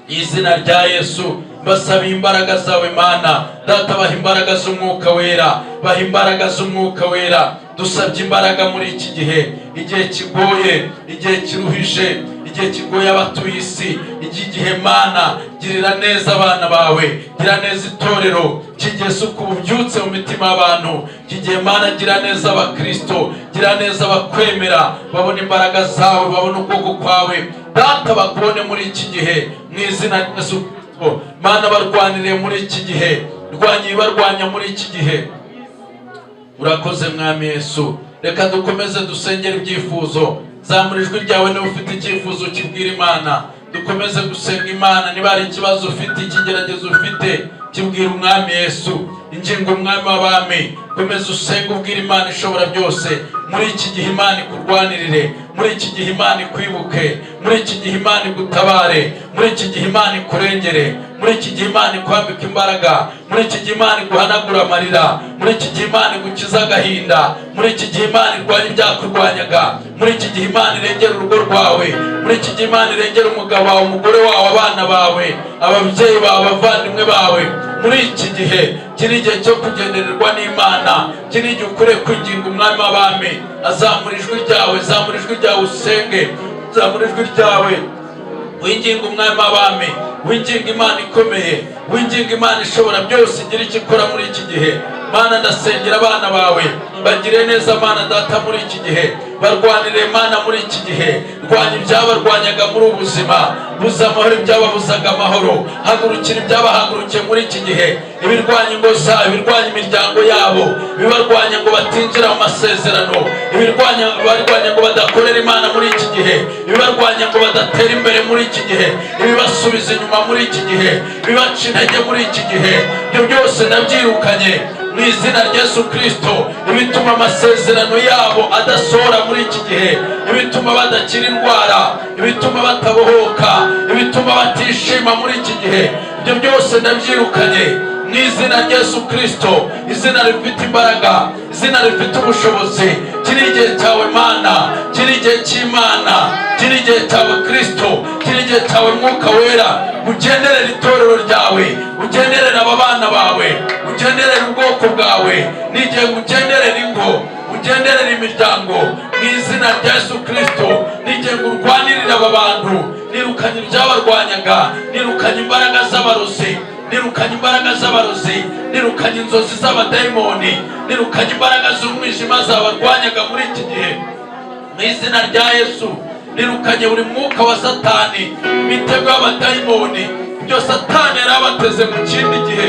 Izina rya Yesu, basaba imbaraga zawe, Mana Data. Baha imbaraga z'Umwuka Wera, baha imbaraga z'Umwuka Wera. Dusabye imbaraga muri iki gihe, igihe kigoye, igihe kiruhije, igihe kigoye abatuye isi. Iki gihe, Mana, girira neza abana bawe, gira neza itorero. Iki gihe suka ububyutse mu mitima y'abantu. Iki gihe, Mana, gira neza abakristo, gira neza abakwemera, babona imbaraga zawe, babona ukuboko kwawe, Data, bakubone muri iki gihe mu izina rya Yesu Kristo. Mana, barwanire muri iki gihe, rwanya ibibarwanya muri iki gihe. Urakoze, Mwami Yesu. Reka dukomeze dusengere ibyifuzo. Zamura ijwi ryawe niba ufite icyifuzo kibwira Imana. Dukomeze gusenga Imana. Niba hari ikibazo ufite, ikigeragezo ufite, kibwira Umwami Yesu. Ingingo Umwami w'abami. Komeza usenge, ubwira Imana ishobora byose. Muri iki gihe Imana ikurwanirire. Muri iki gihe Imana ikwibuke. Muri iki gihe Imana igutabare. Muri iki gihe Imana ikurengere. Muri iki gihe Imana ikwambika imbaraga. Muri iki gihe Imana iguhanagura amarira. Muri iki gihe Imana igukiza agahinda. Muri iki gihe Imana irwanya ibyakurwanyaga. Muri iki gihe Imana irengera urugo rwawe. Muri iki gihe Imana irengera umugabo wawe, umugore wawe, abana bawe, ababyeyi bawe, abavandimwe bawe. Muri iki gihe kiri igihe cyo kugendererwa n'Imana. Kiri igihe ukwiriye kwinginga Umwami w'abami. Azamura ijwi ryawe, zamura ijwi ryawe usenge, zamura ijwi ryawe winginga Umwami w'abami, winginga Imana ikomeye, winginga Imana ishobora byose, igira icyo ikora muri iki gihe. Mana, ndasengera abana bawe. Bagire neza, Mana Data, muri iki gihe. Barwanire, Mana, muri iki gihe. Rwanya ibyabarwanyaga muri ubu buzima. Buza amahoro ibyababuzaga amahoro. Hagurukira ibyabahagurukiye muri iki gihe, ibirwanya ingo zabo, ibirwanya imiryango yabo, ibibarwanya ngo batinjira mu masezerano, ibirwanya barwanya ngo badakorera Imana muri iki gihe, ibibarwanya ngo badatera imbere muri iki gihe, ibibasubiza inyuma muri iki gihe, ibibaca intege muri iki gihe, ibyo byose ndabyirukanye mu izina rya Yesu Kirisito. Ibituma amasezerano yabo adasohora muri iki gihe, ibituma badakira indwara, ibituma batabohoka, ibituma batishima muri iki gihe, ibyo byose ndabyirukanye mu izina rya Yesu Kirisito, izina rifite imbaraga, izina rifite ubushobozi. Kiri igihe cyawe, Mana. Kiri igihe cy'Imana. Kiri igihe cyawe, Kirisito. Kiri igihe cyawe, Mwuka Wera. Ugenderere itorero ryawe, ugenderere aba bana bawe, ugenderere ubwoko bwawe. Ni igihe ngo ugenderere ingo, ugenderere imiryango mu izina rya Yesu Kirisito. Ni igihe ngo urwanirire aba bantu. Nirukanye ibyabarwanyaga, nirukanye imbaraga z'abarozi, nirukanye imbaraga z'abarozi, nirukanye inzozi z'abadayimoni, nirukanye imbaraga z'umwijima zabarwanyaga muri iki gihe. Mu izina rya Yesu, nirukanye buri mwuka wa Satani, imitego y'abadayimoni, ibyo Satani yari abateze mu kindi gihe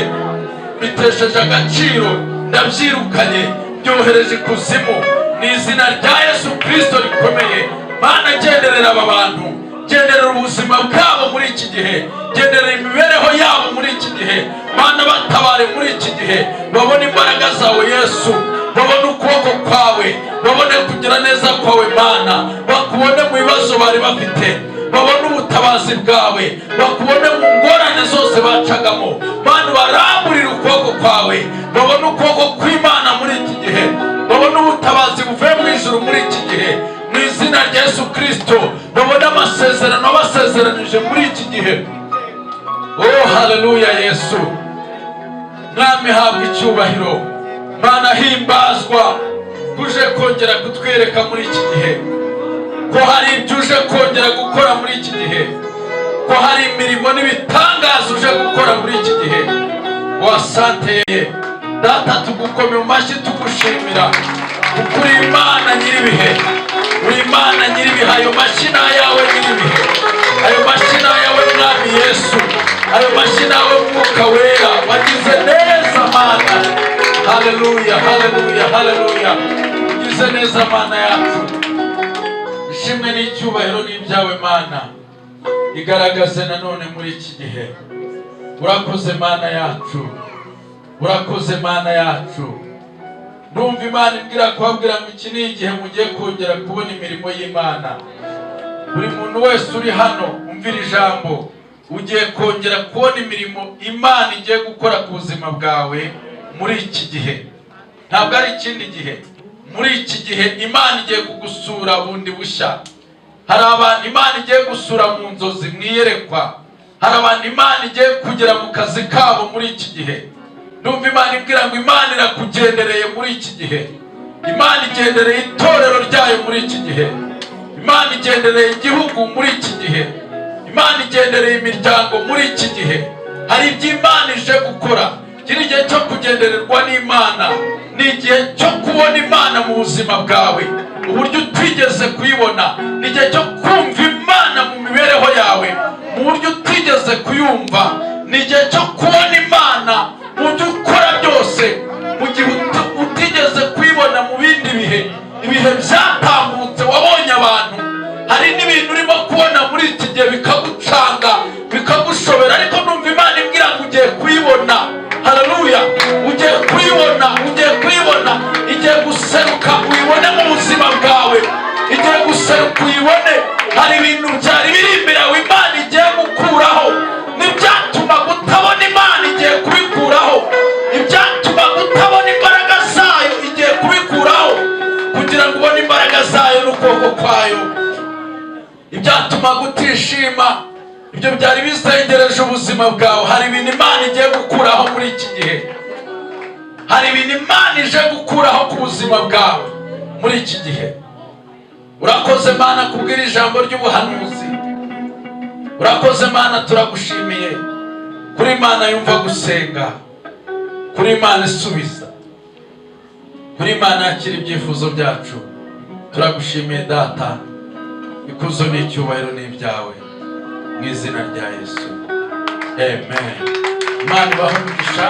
bitesheje agaciro. Ndabyirukanye, byohereje ikuzimu mu izina rya Yesu Kirisito rikomeye. Mana, genderera aba bantu, genderera ubuzima bwabo muri iki gihe, genderera imibereho yabo muri iki gihe. Mana, batabare muri iki gihe, babone imbaraga zawe Yesu, babone ukuboko kwawe, babone kugira neza kwawe. Mana, bakubone mu bibazo bari bafite, babone ubutabazi bwawe, bakubone mu ngorane zose bacagamo. Mana, baramburire ukuboko kwawe, babone ukuboko kw'Imana muri iki gihe, babone ubutabazi buvuye mu ijuru muri iki gihe. Mu izina rya Yesu Kirisito, babone amasezerano basezeranije muri iki gihe. Oh, haleluya! Yesu Mwami, habwa icyubahiro. Mana, himbazwa, uje kongera kutwereka muri iki gihe ko hari ibyo uje kongera gukora muri iki gihe, ko hari imirimo n'ibitangaza uje gukora muri iki gihe. Wasanteye Data, tugukome mu mashyi, tugushimira kuko uri Imana nyir'ibihe, uri Imana nyir'ibihe. Ayo mashyi ni ayawe nyir'ibihe, ayo mashyi ni ayawe Mwami Yesu, ayo mashyi ni ayawe Mwuka Wera. Wagize neza Mana. Haleluya, haleluya, haleluya! Ugize neza Mana yacu. Ishimwe n'icyubahiro n'ibyawe Mana. Igaragaze nanone muri iki gihe. Urakoze Mana yacu, urakoze Mana yacu. Ndumva Imana imbwira kubabwira ngo iki ni igihe mugiye kongera kubona imirimo y'Imana. Buri muntu wese uri hano, umvira ijambo, ugiye kongera kubona imirimo Imana igiye gukora ku buzima bwawe muri iki gihe. Ntabwo ari ikindi gihe, muri iki gihe Imana igiye kugusura bundi bushya. Hari abantu Imana igiye gusura mu nzozi, mu iyerekwa. Hari abantu Imana igiye kugera mu kazi kabo muri iki gihe. Ndumva Imana imbwira ngo Imana irakugendereye muri iki gihe. Imana igendereye itorero ryayo muri iki gihe. Imana igendereye igihugu muri iki gihe. Imana igendereye imiryango muri iki gihe. Hari ibyo Imana ije gukora. Iki ni igihe cyo kugendererwa n'Imana, ni igihe cyo kubona Imana mu buzima bwawe uburyo utigeze kuyibona, ni igihe cyo kumva Imana mu mibereho yawe mu buryo utigeze kuyumva, ni igihe cyo kubona Imana mu byo ukora byose mu gihe utigeze kuyibona mu bindi bihe. Ibihe byatambutse wabonye abantu, hari n'ibintu urimo kubona muri iki gihe bikagucanga, bikagushobera, ariko numva Imana imbwira ngo ugiye kuyibona. Haleluya! Ugiye kuyibona, ugiye kuyibona. Igiye guseruka uyibone mu buzima bwawe, igiye guseruka uyibone. Hari ibintu byari biri imbere yawe Imana igiye gukuraho, n'ibyatuma utabona Imana igiye kubikuraho, ibyatuma utabona imbaraga zayo igiye kubikuraho kugira ngo ubone imbaraga zayo n'ukuboko kwayo. Ibyatuma utishima, ibyo byari bizengereje ubuzima bwawe, hari ibintu Imana igiye gukuraho muri iki gihe. Hari ibintu Imana ije gukuraho ku buzima bwawe muri iki gihe. Urakoze Mana kubwira ijambo ry'ubuhanuzi. Urakoze Mana, turagushimiye kuri Imana yumva gusenga, kuri Imana isubiza, kuri Imana yakira ibyifuzo byacu. Turagushimiye Data, ikuzo n'icyubahiro ni ibyawe, mu izina rya Yesu, amen. Imana ibahe umugisha.